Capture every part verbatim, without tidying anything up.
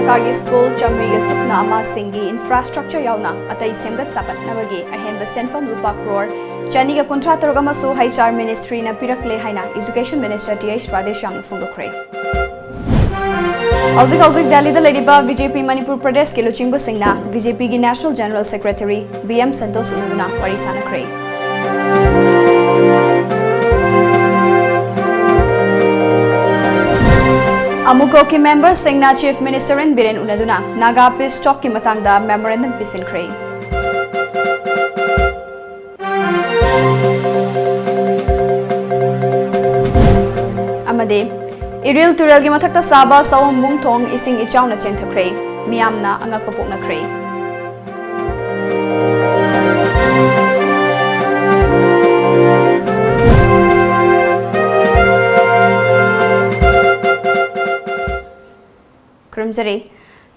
ꯁꯔꯀꯥꯔꯒꯤ ꯁ꯭ꯀꯨꯜ ꯆꯥꯃꯔꯤꯒ ꯁꯨꯞꯅ ꯑꯃꯁꯤꯡꯒꯤ ꯏꯟꯐ꯭ꯔꯥꯁ꯭ꯇ꯭ꯔꯛꯆꯔ ꯌꯥꯎꯅ ꯑꯇꯩ ꯁꯦꯝꯒꯠ ꯁꯥꯒꯠꯅꯕꯒꯤ ꯑꯍꯦꯟꯕ ꯁꯦꯟꯐꯝ ꯂꯨꯄꯥ ꯀ꯭ꯔꯣꯔ ꯆꯅꯤꯒ ꯀꯨꯟꯊ꯭ꯔꯥ ꯇꯔꯨꯛ ꯑꯃꯁꯨ ꯍꯩꯆ ꯑꯥꯔ ꯃꯤꯅꯤꯁꯇ꯭ꯔꯤꯅ ꯄꯤꯔꯛꯂꯦ ꯍꯥꯏꯅ ꯏꯖꯨꯀꯦꯁꯟ ꯃꯤꯅꯤꯁꯇꯔ ꯇꯤ ꯑꯩꯆ ꯔꯥꯙꯦꯁ꯭ꯌꯥꯝꯅ ꯐꯣꯡꯗꯣꯛꯈ꯭ꯔꯦ꯫ ꯍꯧꯖꯤꯛ ꯍꯧꯖꯤꯛ ꯗꯦꯜꯂꯤꯗ ꯂꯩꯔꯤꯕ ꯕꯤ ꯖꯦ ꯄꯤ ꯃꯅꯤꯄꯨꯔ ꯄ꯭ꯔꯗꯦꯁꯀꯤ ꯂꯨꯆꯤꯡꯕꯁꯤꯡꯅ ꯕꯤ ꯖꯦ ꯄꯤꯒꯤ national general secretary B M Santosh ꯎꯅꯗꯨꯅ ꯋꯥꯔꯤ ꯁꯥꯅꯈ꯭ꯔꯦ꯫ ꯑꯃꯨꯀꯣꯛꯀꯤ ꯃꯦꯝꯕꯔꯁꯤꯡꯅ ꯆꯤꯐ ꯃꯤꯅꯤꯁꯇꯔ ꯑꯦꯟ ꯕꯤꯔꯦꯟ ꯎꯅꯗꯨꯅ ꯅꯥꯒꯥ ꯄꯤꯁ ꯇꯣꯛꯀꯤ ꯃꯇꯥꯡꯗ ꯃꯦꯃꯣꯔꯦꯟꯗꯝ ꯄꯤꯁꯤꯟꯈ꯭ꯔꯦ꯫ ꯑꯃꯗꯤ ꯏꯔꯤꯜ ꯇꯨꯔꯦꯜꯒꯤ ꯃꯊꯛꯇ ꯁꯥꯕ ꯁꯑꯣꯝꯕꯨꯡ ꯊꯣꯡ ꯏꯁꯤꯡ ꯏꯆꯥꯎꯅ ꯆꯦꯟꯊꯈ꯭ꯔꯦ꯫ ꯃꯤꯌꯥꯝꯅ ꯑꯉꯛꯄ ꯄꯣꯛꯅꯈ꯭ꯔꯦ꯫ ꯈꯨꯔꯨꯝꯖꯔꯤ꯫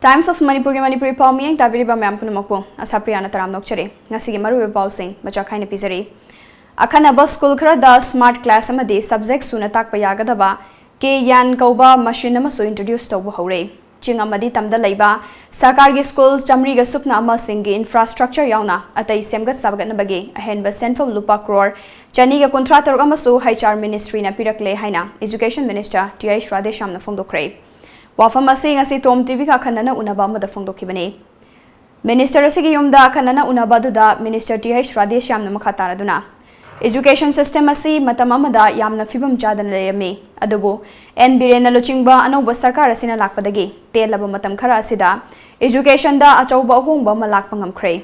Times of ꯃꯅꯤꯄꯨꯔꯒꯤ ꯃꯅꯤꯄꯨꯔꯤ ꯄꯥꯎ ꯃꯤꯠꯌꯦꯡ ꯇꯥꯕꯤꯔꯤꯕ ꯃꯌꯥꯝ ꯄꯨꯝꯅꯃꯛꯄꯨ ꯑꯁꯥ ꯄ꯭ꯔꯤꯌꯥꯅ ꯇꯔꯥꯝꯅ ꯑꯣꯛꯆꯔꯤ꯫ ꯉꯁꯤꯒꯤ ꯃꯔꯨꯑꯣꯏꯕ ꯄꯥꯎꯁꯤꯡ ꯃꯆꯥ ꯈꯥꯏꯅ ꯄꯤꯖꯔꯤ꯫ ꯑꯈꯟꯅꯕ ꯁ꯭ꯀꯨꯜ ꯈꯔꯗ ꯁ꯭ꯃꯥꯔꯠ ꯀ꯭ꯂꯥꯁ ꯑꯃꯗꯤ ꯁꯕꯖꯦꯛ ꯁꯨꯅ ꯇꯥꯛꯄ ꯌꯥꯒꯗꯕ ꯀꯦ ꯌꯥꯟ ꯀꯧꯕ ꯃꯁꯤꯟ ꯑꯃꯁꯨ ꯏꯟꯇ꯭ꯔꯣꯗ꯭ꯌꯨꯁ ꯇꯧꯕ ꯍꯧꯔꯦ꯫ ꯆꯤꯡ ꯑꯃꯗꯤ ꯇꯝꯗ ꯂꯩꯕ ꯁꯔꯀꯥꯔꯒꯤ ꯁ꯭ꯀꯨꯜ ꯆꯥꯃꯔꯤꯒ ꯁꯨꯞꯅ ꯑꯃꯁꯤꯡꯒꯤ ꯏꯟꯐ꯭ꯔꯥꯁ꯭ꯇ꯭ꯔꯛꯆꯔ ꯌꯥꯎꯅ ꯑꯇꯩ ꯁꯦꯝꯒꯠ ꯁꯥꯒꯠꯅꯕꯒꯤ ꯑꯍꯦꯟꯕ ꯁꯦꯟꯐꯝ ꯂꯨꯄꯥ ꯀ꯭ꯔꯣꯔ ꯆꯅꯤꯒ ꯀꯨꯟꯊ꯭ꯔꯥ ꯇꯔꯨꯛ ꯑꯃꯁꯨ ꯍꯩꯆ ꯑꯥꯔ ꯃꯤꯅꯤꯁꯇ꯭ꯔꯤꯅ ꯄꯤꯔꯛꯂꯦ ꯍꯥꯏꯅ ꯏꯖꯨꯀꯦꯁꯟ ꯃꯤꯅꯤꯁꯇꯔ ꯇꯤ ꯑꯩꯆ ꯔꯥꯙꯦꯁ꯭ꯌꯥꯝꯅ ꯐꯣꯡꯗꯣꯛꯈ꯭ꯔꯦ꯫ ꯋꯥꯐꯝ ꯑꯁꯤ ꯉꯁꯤ ꯇꯣꯝ ꯇꯤ ꯚꯤꯒ ꯑꯈꯟꯅꯅ ꯎꯅꯕ ꯑꯃꯗ ꯐꯣꯡꯗꯣꯛꯈꯤꯕꯅꯤ꯫ ꯃꯤꯅꯤꯁꯇꯔ ꯑꯁꯤꯒꯤ ꯌꯨꯝꯗ ꯑꯈꯟꯅꯅ ꯎꯅꯕ ꯑꯗꯨꯗ ꯃꯤꯅꯤꯁꯇꯔ ꯇꯤ ꯑꯩꯆ ꯔꯥꯙꯦꯁ꯭ꯌꯥꯝꯅ ꯃꯈꯥ ꯇꯥꯔꯗꯨꯅ, "ꯏꯖꯨꯀꯦꯁꯟ ꯁꯤꯁꯇꯦꯝ ꯑꯁꯤ ꯃꯇꯝ ꯑꯃꯗ ꯌꯥꯝꯅ ꯐꯤꯕꯝ ꯆꯥꯗꯅ ꯂꯩꯔꯝꯃꯤ, ꯑꯗꯨꯕꯨ ꯑꯦꯟ ꯕꯤꯔꯦꯟꯅ ꯂꯨꯆꯤꯡꯕ ꯑꯅꯧꯕ ꯁꯔꯀꯥꯔ ꯑꯁꯤꯅ ꯂꯥꯛꯄꯗꯒꯤ ꯇꯦꯜꯂꯕ ꯃꯇꯝ ꯈꯔ ꯑꯁꯤꯗ ꯏꯖꯨꯀꯦꯁꯟꯗ ꯑꯆꯧꯕ ꯑꯍꯣꯡꯕ ꯑꯃ ꯂꯥꯛꯄ ꯉꯝꯈ꯭ꯔꯦ꯫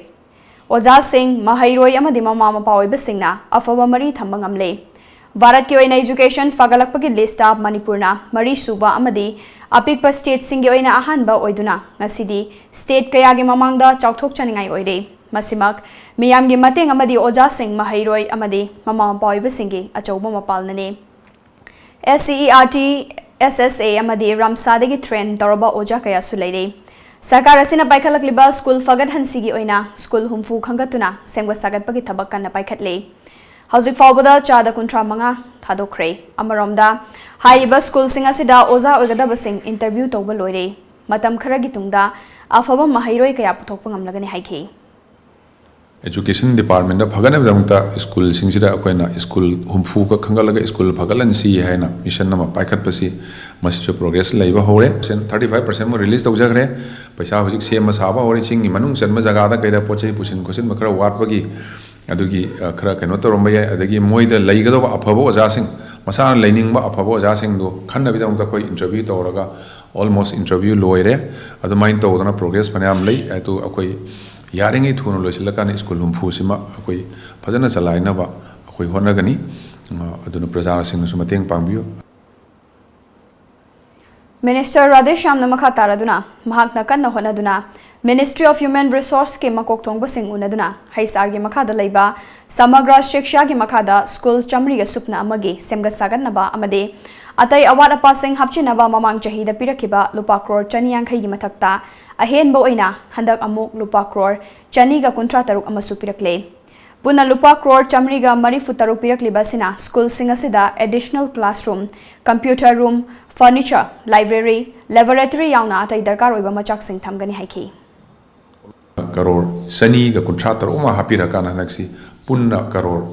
ꯑꯣꯖꯥꯁꯤꯡ, ꯃꯍꯩꯔꯣꯏ ꯑꯃꯗꯤ ꯃꯃꯥ ꯃꯄꯥ ꯑꯣꯏꯕꯁꯤꯡꯅ ꯑꯐꯕ ꯃꯔꯤ ꯊꯝꯕ ꯉꯝꯂꯦ꯫ ꯚꯥꯔꯠꯀꯤ ꯑꯣꯏꯅ ꯏꯖꯨꯀꯦꯁꯟ ꯐꯒꯠꯂꯛꯄꯒꯤ ꯂꯤꯁꯇ ꯃꯅꯤꯄꯨꯔꯅ ꯃꯔꯤꯁꯨꯕ ꯑꯃꯗꯤ ꯑꯄꯤꯛꯄ ꯁ꯭ꯇꯦꯠꯁꯤꯡꯒꯤ ꯑꯣꯏꯅ ꯑꯍꯥꯟꯕ ꯑꯣꯏꯗꯨꯅ ꯉꯁꯤꯗꯤ ꯁ꯭ꯇꯦꯠ ꯀꯌꯥꯒꯤ ꯃꯃꯥꯡꯗ ꯆꯥꯎꯊꯣꯛꯆꯅꯤꯡꯉꯥꯏ ꯑꯣꯏꯔꯦ꯫ ꯃꯁꯤꯃꯛ ꯃꯤꯌꯥꯝꯒꯤ ꯃꯇꯦꯡ ꯑꯃꯗꯤ ꯑꯣꯖꯥꯁꯤꯡ, ꯃꯍꯩꯔꯣꯏ ꯑꯃꯗꯤ ꯃꯃꯥ ꯃꯄꯥ ꯑꯣꯏꯕꯁꯤꯡꯒꯤ ꯑꯆꯧꯕ ꯃꯄꯥꯜꯅꯅꯤ"꯫ S C E R T, S S A ꯑꯃꯗꯤ ꯔꯝꯁꯥꯗꯒꯤ ꯇ꯭ꯔꯦꯟ ꯇꯧꯔꯕ ꯑꯣꯖꯥ ꯀꯌꯥꯁꯨ ꯂꯩꯔꯦ꯫ ꯁꯔꯀꯥꯔ ꯑꯁꯤꯅ ꯄꯥꯏꯈꯠꯂꯛꯂꯤꯕ ꯁ꯭ꯀꯨꯜ ꯐꯒꯠꯍꯟꯁꯤꯒꯤ ꯑꯣꯏꯅ ꯁ꯭ꯀꯨꯜ ꯍꯨꯝꯐꯨ ꯈꯟꯒꯠꯇꯨꯅ ꯁꯦꯝꯒꯠ ꯁꯥꯒꯠꯄꯒꯤ ꯊꯕꯛ ꯀꯟꯅ ꯄꯥꯏꯈꯠꯂꯤ꯫ ꯍꯧꯖꯤꯛ ꯐꯥꯎꯕꯗ ꯆꯥꯗ ꯀꯨꯟꯊ꯭ꯔꯥ ꯃꯉꯥ ꯊꯥꯗꯣꯛꯈ꯭ꯔꯦ꯫ ꯑꯃꯔꯣꯝꯗ, ꯍꯥꯏꯔꯤꯕ ꯁ꯭ꯀꯨꯜꯁꯤꯡ ꯑꯁꯤꯗ ꯑꯣꯖꯥ ꯑꯣꯏꯒꯗꯕꯁꯤꯡ ꯏꯟꯇꯔꯚ꯭ꯌꯨ ꯇꯧꯕ ꯂꯣꯏꯔꯦ꯫ ꯃꯇꯝ ꯈꯔꯒꯤ ꯇꯨꯡꯗ ꯑꯐꯕ ꯃꯍꯩꯔꯣꯏ ꯀꯌꯥ ꯄꯨꯊꯣꯛꯄ ꯉꯝꯂꯒꯅꯤ ꯍꯥꯏꯈꯤ꯫ Education Department ꯐꯒꯠꯅꯕꯒꯤꯗꯃꯛꯇ ꯁ꯭ꯀꯨꯜꯁꯤꯡꯁꯤꯗ ꯑꯩꯈꯣꯏꯅ ꯁ꯭ꯀꯨꯜ ꯍꯨꯝꯐꯨꯒ ꯈꯟꯒꯠꯂꯒ ꯁ꯭ꯀꯨꯜ ꯐꯒꯠꯍꯟꯁꯤ ꯍꯥꯏꯅ mission ꯑꯃ ꯄꯥꯏꯈꯠꯄꯁꯤ, ꯃꯁꯤꯁꯨ progress ꯂꯩꯕ ꯍꯧꯔꯦ꯫ Thirty five percent ꯑꯃ release ꯇꯧꯖꯈ꯭ꯔꯦ꯫ ꯄꯩꯁꯥ ꯍꯧꯖꯤꯛ ꯁꯦꯝꯕ ꯁꯥꯕ ꯍꯧꯔꯦ꯫ ꯆꯤꯡꯒꯤ ꯃꯅꯨꯡ ꯆꯟꯕ ꯖꯒꯥꯗ ꯀꯩꯗ ꯄꯣꯠ ꯆꯩ ꯄꯨꯁꯤꯟ ꯈꯣꯠꯆꯤꯟꯕ ꯈꯔ ꯋꯥꯠꯄꯒꯤ ꯑꯗꯨꯒꯤ, ꯑ, ꯈꯔ ꯀꯩꯅꯣ ꯇꯧꯔꯝꯕ ꯌꯥꯏ꯫ ꯑꯗꯒꯤ ꯃꯣꯏꯗ ꯂꯩꯒꯗꯧꯕ ꯑꯐꯕ ꯑꯣꯖꯥꯁꯤꯡ, ꯃꯁꯥꯅ ꯂꯩꯅꯤꯡꯕ ꯑꯐꯕ ꯑꯣꯖꯥꯁꯤꯡꯗꯨ ꯈꯟꯅꯕꯒꯤꯗꯃꯛꯇ ꯑꯩꯈꯣꯏ interview ꯇꯧꯔꯒ almost interview ꯂꯣꯏꯔꯦ꯫ ꯑꯗꯨꯃꯥꯏꯅ ꯇꯧꯗꯅ progress ꯐꯅꯌꯥꯝ ꯂꯩ꯫ ꯑꯗꯨ ꯑꯩꯈꯣꯏ ꯌꯥꯔꯤꯉꯩ ꯊꯨꯅ ꯂꯣꯏꯁꯤꯜꯂꯀꯥꯟꯗ ꯁ꯭ꯀꯨꯜ ꯍꯨꯝꯐꯨꯁꯤꯃ ꯑꯩꯈꯣꯏ ꯐꯖꯅ ꯆꯂꯥꯏꯅꯕ ꯑꯩꯈꯣꯏ ꯍꯣꯠꯅꯒꯅꯤ꯫ ꯑ, ꯑꯗꯨꯅ ꯄ꯭ꯔꯖꯥꯁꯤꯡꯅꯁꯨ ꯃꯇꯦꯡ ꯄꯥꯡꯕꯤꯌꯨ꯫ ꯃꯤꯅꯤꯁꯇꯔ ꯔꯥꯙꯦꯁ꯭ꯌꯥꯝꯅ ꯃꯈꯥ ꯇꯥꯔꯗꯨꯅ ꯃꯍꯥꯛꯅ ꯀꯟꯅ ꯍꯣꯠꯅꯗꯨꯅ Ministry of Human Resourceꯀꯤ ꯃꯀꯣꯛ ꯊꯣꯡꯕꯁꯤꯡ ꯎꯅꯗꯨꯅ ꯍꯩꯁꯥꯔꯒꯤ ꯃꯈꯥꯗ ꯂꯩꯕ ꯁꯃꯒ꯭ꯔ ꯁꯤꯛꯁꯥꯒꯤ ꯃꯈꯥꯗ ꯁ꯭ꯀꯨꯜ ꯆꯥꯃꯔꯤꯒ ꯁꯨꯞꯅ ꯑꯃꯒꯤ ꯁꯦꯝꯒꯠ ꯁꯥꯒꯠꯅꯕ ꯑꯃꯗꯤ ꯑꯇꯩ ꯑꯋꯥꯠ ꯑꯄꯥꯁꯤꯡ ꯍꯥꯞꯆꯤꯟꯅꯕ ꯃꯃꯥꯡ ꯆꯍꯤꯗ ꯄꯤꯔꯛꯈꯤꯕ ꯂꯨꯄꯥ ꯀ꯭ꯔꯣꯔ ꯆꯅꯤ ꯌꯥꯡꯈꯩꯒꯤ ꯃꯊꯛꯇ ꯑꯍꯦꯟꯕ ꯑꯣꯏꯅ ꯍꯟꯗꯛ ꯑꯃꯨꯛ ꯂꯨꯄꯥ ꯀ꯭ꯔꯣꯔ ꯆꯅꯤꯒ ꯀꯨꯟꯊ꯭ꯔꯥ ꯇꯔꯨꯛ ꯑꯃꯁꯨ ꯄꯤꯔꯛꯂꯦ꯫ ꯄꯨꯟꯅ ꯂꯨꯄꯥ ꯀ꯭ꯔꯣꯔ ꯆꯥꯃꯔꯤꯒ ꯃꯔꯤꯐꯨ ꯇꯔꯨꯛ ꯄꯤꯔꯛꯂꯤꯕ ꯑꯁꯤꯅ ꯁ꯭ꯀꯨꯜꯁꯤꯡ ꯑꯁꯤꯗ additional classroom, computer room, furniture, library, laboratory ꯌꯥꯎꯅ ꯑꯇꯩ ꯗꯔꯀꯥꯔ ꯑꯣꯏꯕ ꯃꯆꯥꯛꯁꯤꯡ ꯊꯝꯒꯅꯤ ꯍꯥꯏꯈꯤ꯫ ꯀꯔꯣꯔ ꯆꯅꯤꯒ ꯀꯨꯟꯊ꯭ꯔꯥ ꯇꯔꯨꯛ ꯑꯃ ꯍꯥꯞꯄꯤꯔꯀꯥꯟꯗ ꯍꯟꯗꯛꯁꯤ ꯄꯨꯟꯅ ꯀꯔꯣꯔ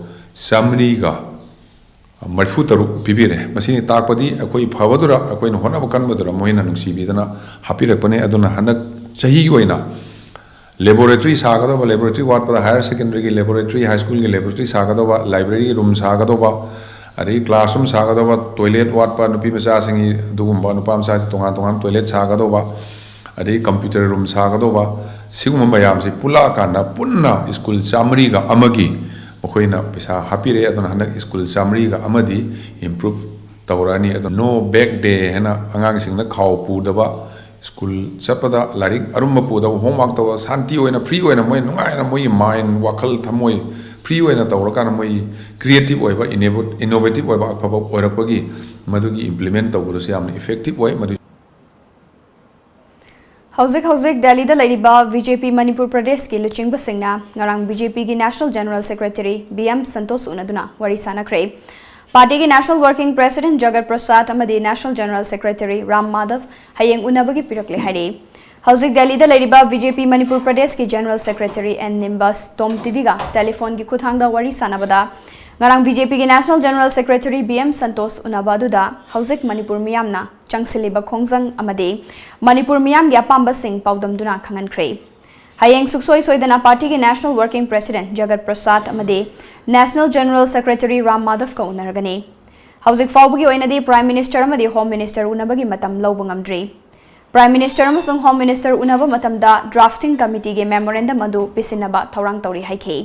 ꯆꯥꯃꯔꯤꯒ ꯃꯔꯤꯐꯨ ꯇꯔꯨꯛ ꯄꯤꯕꯤꯔꯦ꯫ ꯃꯁꯤꯅ ꯇꯥꯛꯄꯗꯤ ꯑꯩꯈꯣꯏ ꯐꯕꯗꯨꯔ, ꯑꯩꯈꯣꯏꯅ ꯍꯣꯠꯅꯕ ꯀꯟꯕꯗꯨꯔ ꯃꯣꯏꯅ ꯅꯨꯡꯁꯤꯕꯤꯗꯅ ꯍꯥꯞꯄꯤꯔꯛꯄꯅꯦ꯫ ꯑꯗꯨꯅ ꯍꯟꯗꯛ ꯆꯍꯤꯒꯤ ꯑꯣꯏꯅ laboratory ꯁꯥꯒꯗꯧꯕ, laboratory ꯋꯥꯠꯄꯗ higher secondary ꯒꯤ laboratory, high school ꯒꯤ laboratory ꯁꯥꯒꯗꯧꯕ, library room ꯁꯥꯒꯗꯧꯕ, ꯑꯗꯒꯤ classroom ꯁꯥꯒꯗꯧꯕ, toilet ꯋꯥꯠꯄ, ꯅꯨꯄꯤ ꯃꯆꯥꯁꯤꯡꯒꯤ ꯑꯗꯨꯒꯨꯝꯕ, ꯅꯨꯄꯥ ꯃꯆꯥꯁꯤ ꯇꯣꯉꯥꯟ ꯇꯣꯉꯥꯟꯕ toilet ꯁꯥꯒꯗꯧꯕ, ꯑꯗꯒꯤ computer room ꯁꯥꯒꯗꯧꯕ, ꯁꯤꯒꯨꯝꯕ ꯃꯌꯥꯝꯁꯤ ꯄꯨꯜꯂꯛꯑꯀꯥꯟꯗ ꯄꯨꯟꯅ ꯁ꯭ꯀꯨꯜ ꯆꯥꯃꯔꯤꯒ ꯑꯃꯒꯤ ꯃꯈꯣꯏꯅ ꯄꯩꯁꯥ ꯍꯥꯞꯄꯤꯔꯛꯑꯦ꯫ ꯑꯗꯨꯅ ꯍꯟꯗꯛ ꯁ꯭ꯀꯨꯜ ꯆꯥꯃꯔꯤꯒ ꯑꯃꯗꯤ improve ꯇꯧꯔꯛꯑꯅꯤ꯫ ꯑꯗꯣ No Bag Day ꯍꯥꯏꯅ ꯑꯉꯥꯡꯁꯤꯡꯅ ꯈꯥꯎ ꯄꯨꯗꯕ, ꯁ꯭ꯀꯨꯜ ꯆꯠꯄꯗ ꯂꯥꯏꯔꯤꯛ ꯑꯔꯨꯝꯕ ꯄꯨꯗꯕ, homework ꯇꯧꯕ, ꯁꯥꯟꯇꯤ ꯑꯣꯏꯅ, free ꯑꯣꯏꯅ ꯃꯣꯏ ꯅꯨꯡꯉꯥꯏꯅ ꯃꯣꯏꯒꯤ mind, ꯋꯥꯈꯜ, ꯊꯃꯣꯏ free ꯑꯣꯏꯅ ꯇꯧꯔꯀꯥꯟꯗ ꯃꯣꯏ creative ꯑꯣꯏꯕ, innovo-, innovative ꯑꯣꯏꯕ ꯑꯐꯕ ꯑꯣꯏꯔꯛꯄꯒꯤ ꯃꯗꯨꯒꯤ implement ꯇꯧꯕꯗꯁꯨ ꯌꯥꯝꯅ effective ꯑꯣꯏ꯫ ꯃꯗꯨ ꯍꯧꯖꯤꯛ ꯍꯧꯖꯤꯛ ꯗꯦꯜꯂꯤꯗ ꯂꯩꯔꯤꯕ ꯕꯤ ꯖꯦ ꯄꯤ ꯃꯅꯤꯄꯨꯔ ꯄ꯭ꯔꯗꯦꯁꯀꯤ ꯂꯨꯆꯤꯡꯕꯁꯤꯡꯅ ꯉꯔꯥꯡ ꯕꯤ ꯖꯦ ꯄꯤꯒꯤ National General Secretary B M Santosh ꯎꯅꯗꯨꯅ ꯋꯥꯔꯤ ꯁꯥꯅꯈ꯭ꯔꯦ꯫ ꯄꯥꯔꯇꯤꯒꯤ National Working President ꯖꯒꯠ ꯄ꯭ꯔꯁꯥꯗ ꯑꯃꯗꯤ National General Secretary Ram Madhab ꯍꯌꯦꯡ ꯎꯅꯕꯒꯤ ꯄꯤꯔꯛꯂꯦ ꯍꯥꯏꯔꯤ꯫ ꯍꯧꯖꯤꯛ ꯗꯦꯜꯂꯤꯗ ꯂꯩꯔꯤꯕ ꯕꯤ ꯖꯦ ꯄꯤ ꯃꯅꯤꯄꯨꯔ ꯄ꯭ꯔꯗꯦꯁꯀꯤ General Secretary ꯑꯦꯟ ꯅꯤꯝꯕꯁ ꯇꯣꯝ ꯇꯤꯚꯤꯒ ꯇꯦꯂꯤꯐꯣꯟꯒꯤ ꯈꯨꯠꯊꯥꯡꯗ ꯋꯥꯔꯤ ꯁꯥꯟꯅꯕꯗ, ꯉꯔꯥꯡ ꯕꯤ ꯖꯦ ꯄꯤꯒꯤ National General Secretary B M Santosh ꯎꯅꯕ ꯑꯗꯨꯗ ꯍꯧꯖꯤꯛ ꯃꯅꯤꯄꯨꯔ ꯃꯤꯌꯥꯝꯅ ꯆꯪꯁꯤꯜꯂꯤꯕ ꯈꯣꯡꯖꯪ ꯑꯃꯗꯤ ꯃꯅꯤꯄꯨꯔ ꯃꯤꯌꯥꯝꯒꯤ ꯑꯄꯥꯝꯕꯁꯤꯡ ꯄꯥꯎꯗꯝꯗꯨꯅ ꯈꯪꯍꯟꯈ꯭ꯔꯦ꯫ ꯍꯌꯦꯡ ꯁꯨꯛꯁꯣꯏ ꯁꯣꯏꯗꯅ ꯄꯥꯔꯇꯤꯒꯤ National Working President ꯖꯒꯠ ꯄ꯭ꯔꯁꯥꯗ ꯑꯃꯗꯤ National General Secretary ꯔꯥꯝ ꯃꯥꯙꯕꯀ ꯎꯅꯔꯒꯅꯤ꯫ ꯍꯧꯖꯤꯛ ꯐꯥꯎꯕꯒꯤ ꯑꯣꯏꯅꯗꯤ Prime Minister ꯑꯃꯗꯤ Home Minister ꯎꯅꯕꯒꯤ ꯃꯇꯝ ꯂꯧꯕ ꯉꯝꯗ꯭ꯔꯤ꯫ Prime Minister ꯑꯃꯁꯨꯡ Home Minister ꯎꯅꯕ ꯃꯇꯝꯗ drafting committeeꯒꯤ memorandum ꯑꯗꯨ ꯄꯤꯁꯤꯟꯅꯕ ꯊꯧꯔꯥꯡ ꯇꯧꯔꯤ ꯍꯥꯏꯈꯤ꯫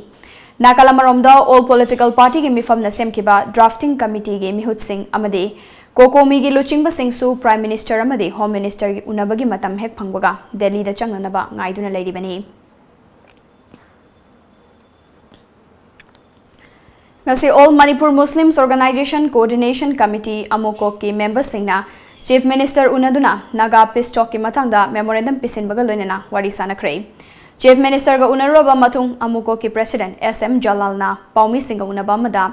ꯅꯥꯀꯜ ꯑꯃꯔꯣꯝꯗ, All Political Partyꯒꯤ ꯃꯤꯐꯝꯅ ꯁꯦꯝꯈꯤꯕ drafting committeeꯒꯤ ꯃꯤꯍꯨꯠꯁꯤꯡ ꯑꯃꯗꯤ COCOMIꯒꯤ ꯂꯨꯆꯤꯡꯕꯁꯤꯡꯁꯨ Prime Minister ꯑꯃꯗꯤ Home Minister ꯎꯅꯕꯒꯤ ꯃꯇꯝ ꯍꯦꯛ ꯐꯪꯕꯒ ꯗꯦꯜꯂꯤꯗ ꯆꯪꯅꯅꯕ ꯉꯥꯏꯗꯨꯅ ꯂꯩꯔꯤꯕꯅꯤ꯫ ꯉꯁꯤ All Manipur Muslims Organization Coordination Committee, ꯑꯃꯣꯀꯣꯛꯀꯤ memberꯁꯤꯡꯅ Chief Minister ꯎꯅꯗꯨꯅ Naga peace talkꯀꯤ ꯃꯇꯥꯡꯗ memorandum ꯄꯤꯁꯤꯟꯕꯒ ꯂꯣꯏꯅꯅ ꯋꯥꯔꯤ ꯁꯥꯅꯈ꯭ꯔꯦ꯫ Chief Ministerꯒ ꯎꯅꯔꯨꯔꯕ ꯃꯇꯨꯡ, ꯑꯃꯣꯀꯣꯛꯀꯤ President ꯑꯦꯁ ꯑꯦꯝ ꯖꯂꯥꯜꯅ ꯄꯥꯎꯃꯤꯁꯤꯡꯒ ꯎꯅꯕ ꯑꯃꯗ,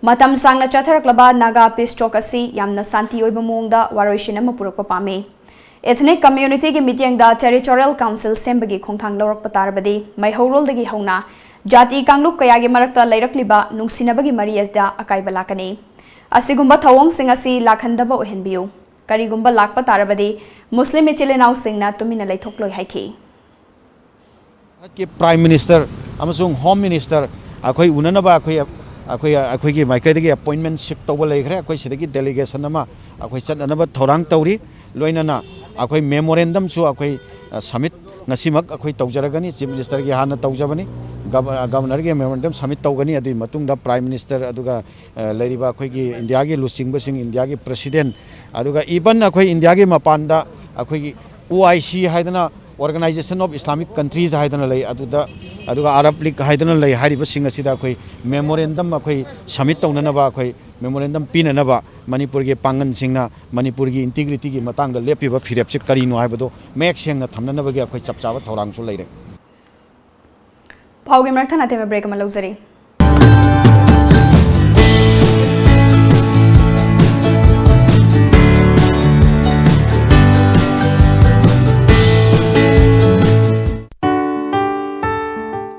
ꯃꯇꯝ ꯁꯥꯡꯅ ꯆꯠꯊꯔꯛꯂꯕ ꯅꯥꯒꯥ peace talk ꯑꯁꯤ ꯌꯥꯝꯅ ꯁꯥꯟꯇꯤ ꯑꯣꯏꯕ ꯃꯑꯣꯡꯗ ꯋꯥꯔꯣꯏꯁꯤꯟ ꯑꯃ ꯄꯨꯔꯛꯄ ꯄꯥꯝꯃꯤ꯫ Ethnic communityꯒꯤ ꯃꯤꯠꯌꯦꯡꯗ territorial council ꯁꯦꯝꯕꯒꯤ ꯈꯣꯡꯊꯥꯡ ꯂꯧꯔꯛꯄ ꯇꯥꯔꯕꯗꯤ, ꯃꯩꯍꯧꯔꯣꯜꯗꯒꯤ ꯍꯧꯅ ꯖꯥꯇꯤ ꯀꯥꯡꯂꯨꯞ ꯀꯌꯥꯒꯤ ꯃꯔꯛꯇ ꯂꯩꯔꯛꯂꯤꯕ ꯅꯨꯡꯁꯤꯅꯕꯒꯤ ꯃꯔꯤ ꯑꯁꯤꯗ ꯑꯀꯥꯏꯕ ꯂꯥꯛꯀꯅꯤ꯫ ꯑꯁꯤꯒꯨꯝꯕ ꯊꯧꯑꯣꯡꯁꯤꯡ ꯑꯁꯤ ꯂꯥꯛꯍꯟꯗꯕ ꯑꯣꯏꯍꯟꯕꯤꯌꯨ꯫ ꯀꯔꯤꯒꯨꯝꯕ ꯂꯥꯛꯄ ꯇꯥꯔꯕꯗꯤ, ꯃꯨꯁꯂꯤꯝ ꯏꯆꯤꯜ ꯏꯅꯥꯎꯁꯤꯡꯅ ꯇꯨꯃꯤꯟꯅ ꯂꯩꯊꯣꯛꯂꯣꯏ ꯍꯥꯏꯈꯤ꯫ ꯚꯥꯔꯠꯀꯤ Prime Minister ꯑꯃꯁꯨꯡ Home Minister ꯑꯩꯈꯣꯏ ꯎꯅꯅꯕ ꯑꯩꯈꯣꯏ, ꯑꯩꯈꯣꯏ, ꯑꯩꯈꯣꯏꯒꯤ ꯃꯥꯏꯀꯩꯗꯒꯤ appointment seek ꯇꯧꯕ ꯂꯩꯈ꯭ꯔꯦ꯫ ꯑꯩꯈꯣꯏ ꯁꯤꯗꯒꯤ delegation ꯑꯃ ꯑꯩꯈꯣꯏ ꯆꯠꯅꯅꯕ ꯊꯧꯔꯥꯡ ꯇꯧꯔꯤ꯫ ꯂꯣꯏꯅꯅ ꯑꯩꯈꯣꯏ memorandumꯁꯨ ꯑꯩꯈꯣꯏ, ꯑ, submit ꯉꯁꯤꯃꯛ ꯑꯩꯈꯣꯏ ꯇꯧꯖꯔꯒꯅꯤ꯫ Chief Ministerꯒꯤ ꯍꯥꯟꯅ ꯇꯧꯖꯕꯅꯤ, Gov-, Governorꯒꯤ memorandum submit ꯇꯧꯒꯅꯤ꯫ ꯑꯗꯨꯒꯤ ꯃꯇꯨꯡꯗ Prime Minister ꯑꯗꯨꯒ, ꯑ, ꯂꯩꯔꯤꯕ ꯑꯩꯈꯣꯏꯒꯤ ꯏꯟꯗꯤꯌꯥꯒꯤ ꯂꯨꯆꯤꯡꯕꯁꯤꯡ, ꯏꯟꯗꯤꯌꯥꯒꯤ President, ꯑꯗꯨꯒ even ꯑꯩꯈꯣꯏ ꯏꯟꯗꯤꯌꯥꯒꯤ ꯃꯄꯥꯟꯗ ꯑꯩꯈꯣꯏꯒꯤ O I C ꯍꯥꯏꯗꯅ, Organization of Islamic Countries ꯍꯥꯏꯗꯅ ꯂꯩ, ꯑꯗꯨꯗ, ꯑꯗꯨꯒ Arab League ꯍꯥꯏꯗꯅ ꯂꯩ꯫ ꯍꯥꯏꯔꯤꯕꯁꯤꯡ ꯑꯁꯤꯗ ꯑꯩꯈꯣꯏ memorandum ꯑꯩꯈꯣꯏ submit ꯇꯧꯅꯅꯕ, ꯑꯩꯈꯣꯏ memorandum ꯄꯤꯅꯅꯕ, ꯃꯅꯤꯄꯨꯔꯒꯤ ꯄꯥꯡꯒꯜꯁꯤꯡꯅ ꯃꯅꯤꯄꯨꯔꯒꯤ integrityꯒꯤ ꯃꯇꯥꯡꯗ ꯂꯦꯞꯄꯤꯕ ꯐꯤꯔꯦꯞꯁꯤ ꯀꯔꯤꯅꯣ ꯍꯥꯏꯕꯗꯨ ꯃꯌꯦꯛ ꯁꯦꯡꯅ ꯊꯝꯅꯅꯕꯒꯤ ꯑꯩꯈꯣꯏ ꯆꯞ ꯆꯥꯕ ꯊꯧꯔꯥꯡꯁꯨ ꯂꯩꯔꯦ꯫ ꯄꯥꯎꯒꯤ ꯃꯔꯛ ꯊꯠꯅ ꯑꯇꯦꯟꯕ break ꯑꯃ ꯂꯧꯖꯔꯤ꯫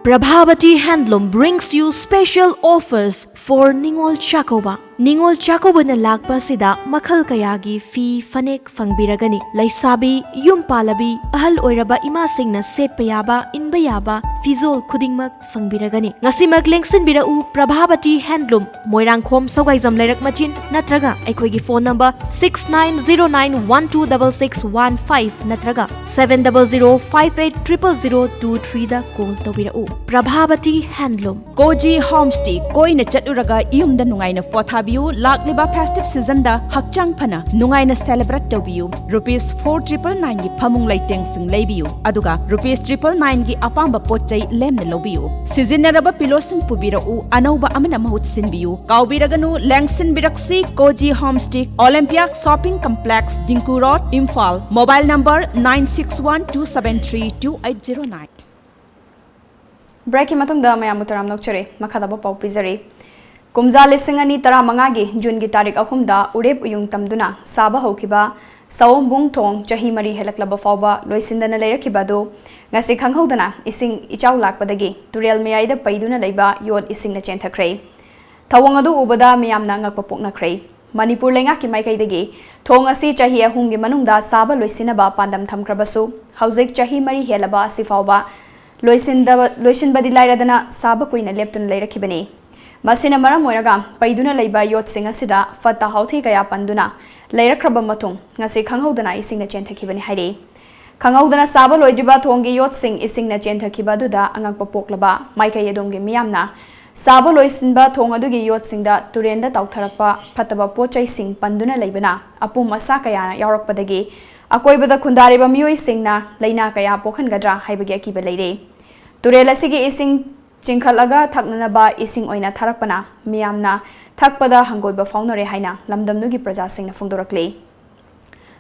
Prabhavati Handloom brings you special offers for Ningol Chakkouba. ꯅꯤꯉꯣꯜ ꯆꯥꯛꯀꯧꯕꯅ ꯂꯥꯛꯄ ꯑꯁꯤꯗ ꯃꯈꯜ ꯀꯌꯥꯒꯤ ꯐꯤ ꯐꯅꯦꯛ ꯐꯪꯕꯤꯔꯒꯅꯤ꯫ ꯂꯩꯁꯥꯕꯤ, ꯌꯨꯝ ꯄꯥꯜꯂꯕꯤ, ꯑꯍꯜ ꯑꯣꯏꯔꯕ ꯏꯃꯥꯁꯤꯡꯅ ꯁꯦꯠꯄ ꯌꯥꯕ, ꯏꯟꯕ ꯌꯥꯕ ꯐꯤꯖꯣꯜ ꯈꯨꯗꯤꯡꯃꯛ ꯐꯪꯕꯤꯔꯒꯅꯤ꯫ ꯉꯁꯤꯃꯛ ꯂꯦꯡꯁꯤꯟꯕꯤꯔꯛꯎ ꯄ꯭ꯔꯚꯥꯕꯇꯤ ꯍꯦꯟꯗꯂꯨꯝ, ꯃꯣꯏꯔꯥꯡꯈꯣꯝ ꯁꯧꯒꯥꯏꯖꯝ ꯂꯩꯔꯛ ꯃꯆꯤꯟ ꯅꯠꯇ꯭ꯔꯒ ꯑꯩꯈꯣꯏꯒꯤ phone number six nine zero nine one two double six one five ꯅꯠꯇ꯭ꯔꯒ seven double zero five eight triple zero two threeꯗ call ꯇꯧꯕꯤꯔꯛꯎ꯫ ꯄ꯭ꯔꯚꯥꯕꯇꯤ ꯍꯦꯟꯗꯂꯨꯝ꯫ ꯀꯣꯖꯤ home stay. ꯀꯣꯏꯅ ꯆꯠꯂꯨꯔꯒ ꯌꯨꯝꯗ ꯅꯨꯡꯉꯥꯏꯅ ꯄꯣꯊꯥꯕꯤꯌꯨ꯫ ꯂꯥꯛꯂꯤꯕ festive seasonꯗ ꯍꯛꯆꯥꯡ ꯐꯅ ꯅꯨꯡꯉꯥꯏꯅ celebrate ꯇꯧꯕꯤꯌꯨ꯫ Rupees four triple nineꯒꯤ ꯐꯃꯨꯡ ꯂꯩꯇꯦꯡꯁꯤꯡ ꯂꯩꯕꯤꯌꯨ, ꯑꯗꯨꯒ rupees triple nineꯒꯤ ꯑꯄꯥꯝꯕ ꯄꯣꯠ ꯆꯩ ꯂꯦꯝꯅ ꯂꯧꯕꯤꯌꯨ꯫ ꯁꯤꯖꯤꯟꯅꯔꯕ pillowꯁꯤꯡ ꯄꯨꯕꯤꯔꯛꯎ, ꯑꯅꯧꯕ ꯑꯃꯅ ꯃꯍꯨꯠ ꯁꯤꯟꯕꯤꯌꯨ꯫ ꯀꯥꯎꯕꯤꯔꯒꯅꯨ, ꯂꯦꯡꯁꯤꯟꯕꯤꯔꯛꯁꯤ cozy home stay, Olympiac Shopping Complex, Dingku road, Imphal. Mobile number nine six one two seven three two eight zero nine꯫ Breakꯀꯤ ꯃꯇꯨꯡꯗ ꯃꯌꯥꯝꯕꯨ ꯇꯔꯥꯝꯅ ꯑꯣꯛꯆꯔꯤ꯫ ꯃꯈꯥꯗ ꯄꯥꯎ ꯄꯤꯖꯔꯤ꯫ ꯀꯨꯝꯖꯥ ꯂꯤꯁꯤꯡ ꯑꯅꯤ ꯇꯔꯥꯃꯉꯥꯒꯤ Juneꯒꯤ ꯇꯥꯔꯤꯛ ꯑꯍꯨꯝꯗ ꯎꯔꯦꯞ ꯎꯌꯨꯡ ꯇꯝꯗꯨꯅ ꯁꯥꯕ ꯍꯧꯈꯤꯕ ꯁꯑꯣꯝꯕꯨꯡ ꯊꯣꯡ ꯆꯍꯤ ꯃꯔꯤ ꯍꯦꯜꯂꯛꯂꯕ ꯐꯥꯎꯕ ꯂꯣꯏꯁꯤꯟꯗꯅ ꯂꯩꯔꯛꯈꯤꯕ ꯑꯗꯨ ꯉꯁꯤ ꯈꯪꯍꯧꯗꯅ ꯏꯁꯤꯡ ꯏꯆꯥꯎ ꯂꯥꯛꯄꯗꯒꯤ ꯇꯨꯔꯦꯜ ꯃꯌꯥꯏꯗ ꯄꯩꯗꯨꯅ ꯂꯩꯕ ꯌꯣꯠ ꯏꯁꯤꯡꯅ ꯆꯦꯟꯊꯈ꯭ꯔꯦ꯫ ꯊꯧꯑꯣꯡ ꯑꯗꯨ ꯎꯕꯗ ꯃꯤꯌꯥꯝꯅ ꯉꯛꯄ ꯄꯣꯛꯅꯈ꯭ꯔꯦ꯫ ꯃꯅꯤꯄꯨꯔ ꯂꯩꯉꯥꯛꯀꯤ ꯃꯥꯏꯀꯩꯗꯒꯤ ꯊꯣꯡ ꯑꯁꯤ ꯆꯍꯤ ꯑꯍꯨꯝꯒꯤ ꯃꯅꯨꯡꯗ ꯁꯥꯕ ꯂꯣꯏꯁꯤꯟꯅꯕ ꯄꯥꯟꯗꯝ ꯊꯝꯈ꯭ꯔꯕꯁꯨ, ꯍꯧꯖꯤꯛ ꯆꯍꯤ ꯃꯔꯤ ꯍꯦꯜꯂꯕ ꯑꯁꯤ ꯐꯥꯎꯕ ꯂꯣꯏꯁꯤꯟꯗꯕ, ꯂꯣꯏꯁꯤꯟꯕꯗꯤ ꯂꯥꯏꯔꯗꯅ ꯁꯥꯕ ꯀꯨꯏꯅ ꯂꯦꯞꯇꯨꯅ ꯂꯩꯔꯛꯈꯤꯕꯅꯤ꯫ ꯃꯁꯤꯅ ꯃꯔꯝ ꯑꯣꯏꯔꯒ ꯄꯩꯗꯨꯅ ꯂꯩꯕ ꯌꯣꯠꯁꯤꯡ ꯑꯁꯤꯗ ꯐꯠꯇ ꯍꯥꯎꯊꯤ ꯀꯌꯥ ꯄꯟꯗꯨꯅ ꯂꯩꯔꯛꯈ꯭ꯔꯕ ꯃꯇꯨꯡ ꯉꯁꯤ ꯈꯪꯍꯧꯗꯅ ꯏꯁꯤꯡꯅ ꯆꯦꯟꯊꯈꯤꯕꯅꯤ ꯍꯥꯏꯔꯤ꯫ ꯈꯪꯍꯧꯗꯅ ꯁꯥꯕ ꯂꯣꯏꯗ꯭ꯔꯤꯕ ꯊꯣꯡꯒꯤ ꯌꯣꯠꯁꯤꯡ ꯏꯁꯤꯡꯅ ꯆꯦꯟꯊꯈꯤꯕ ꯑꯗꯨꯗ ꯑꯉꯛꯄ ꯄꯣꯛꯂꯕ ꯃꯥꯏꯀꯩ ꯑꯗꯣꯝꯒꯤ ꯃꯤꯌꯥꯝꯅ ꯁꯥꯕ ꯂꯣꯏꯁꯤꯟꯕ ꯊꯣꯡ ꯑꯗꯨꯒꯤ ꯌꯣꯠꯁꯤꯡꯗ ꯇꯨꯔꯦꯟꯗ ꯇꯥꯎꯊꯔꯛꯄ ꯐꯠꯇꯕ ꯄꯣꯠ ꯆꯩꯁꯤꯡ ꯄꯟꯗꯨꯅ ꯂꯩꯕꯅ ꯑꯄꯨꯝ ꯑꯁꯥ ꯀꯌꯥ ꯌꯥꯎꯔꯛꯄꯗꯒꯤ ꯑꯀꯣꯏꯕꯗ ꯈꯨꯟꯗꯥꯔꯤꯕ ꯃꯤꯑꯣꯏꯁꯤꯡꯅ ꯂꯥꯏꯅꯥ ꯀꯌꯥ ꯄꯣꯛꯍꯟꯒꯗ꯭ꯔꯥ ꯍꯥꯏꯕꯒꯤ ꯑꯀꯤꯕ ꯂꯩꯔꯦ꯫ ꯇꯨꯔꯦꯜ ꯑꯁꯤꯒꯤ ꯏꯁꯤꯡ ꯆꯤꯡꯈꯠꯂꯒ ꯊꯛꯅꯅꯕ ꯏꯁꯤꯡ ꯑꯣꯏꯅ ꯊꯥꯔꯛꯄꯅ ꯃꯤꯌꯥꯝꯅ ꯊꯛꯄꯗ ꯍꯪꯒꯣꯏꯕ ꯐꯥꯎꯅꯔꯦ ꯍꯥꯏꯅ ꯂꯝꯗꯝꯗꯨꯒꯤ ꯄ꯭ꯔꯖꯥꯁꯤꯡꯅ ꯐꯣꯡꯗꯣꯔꯛꯂꯤ꯫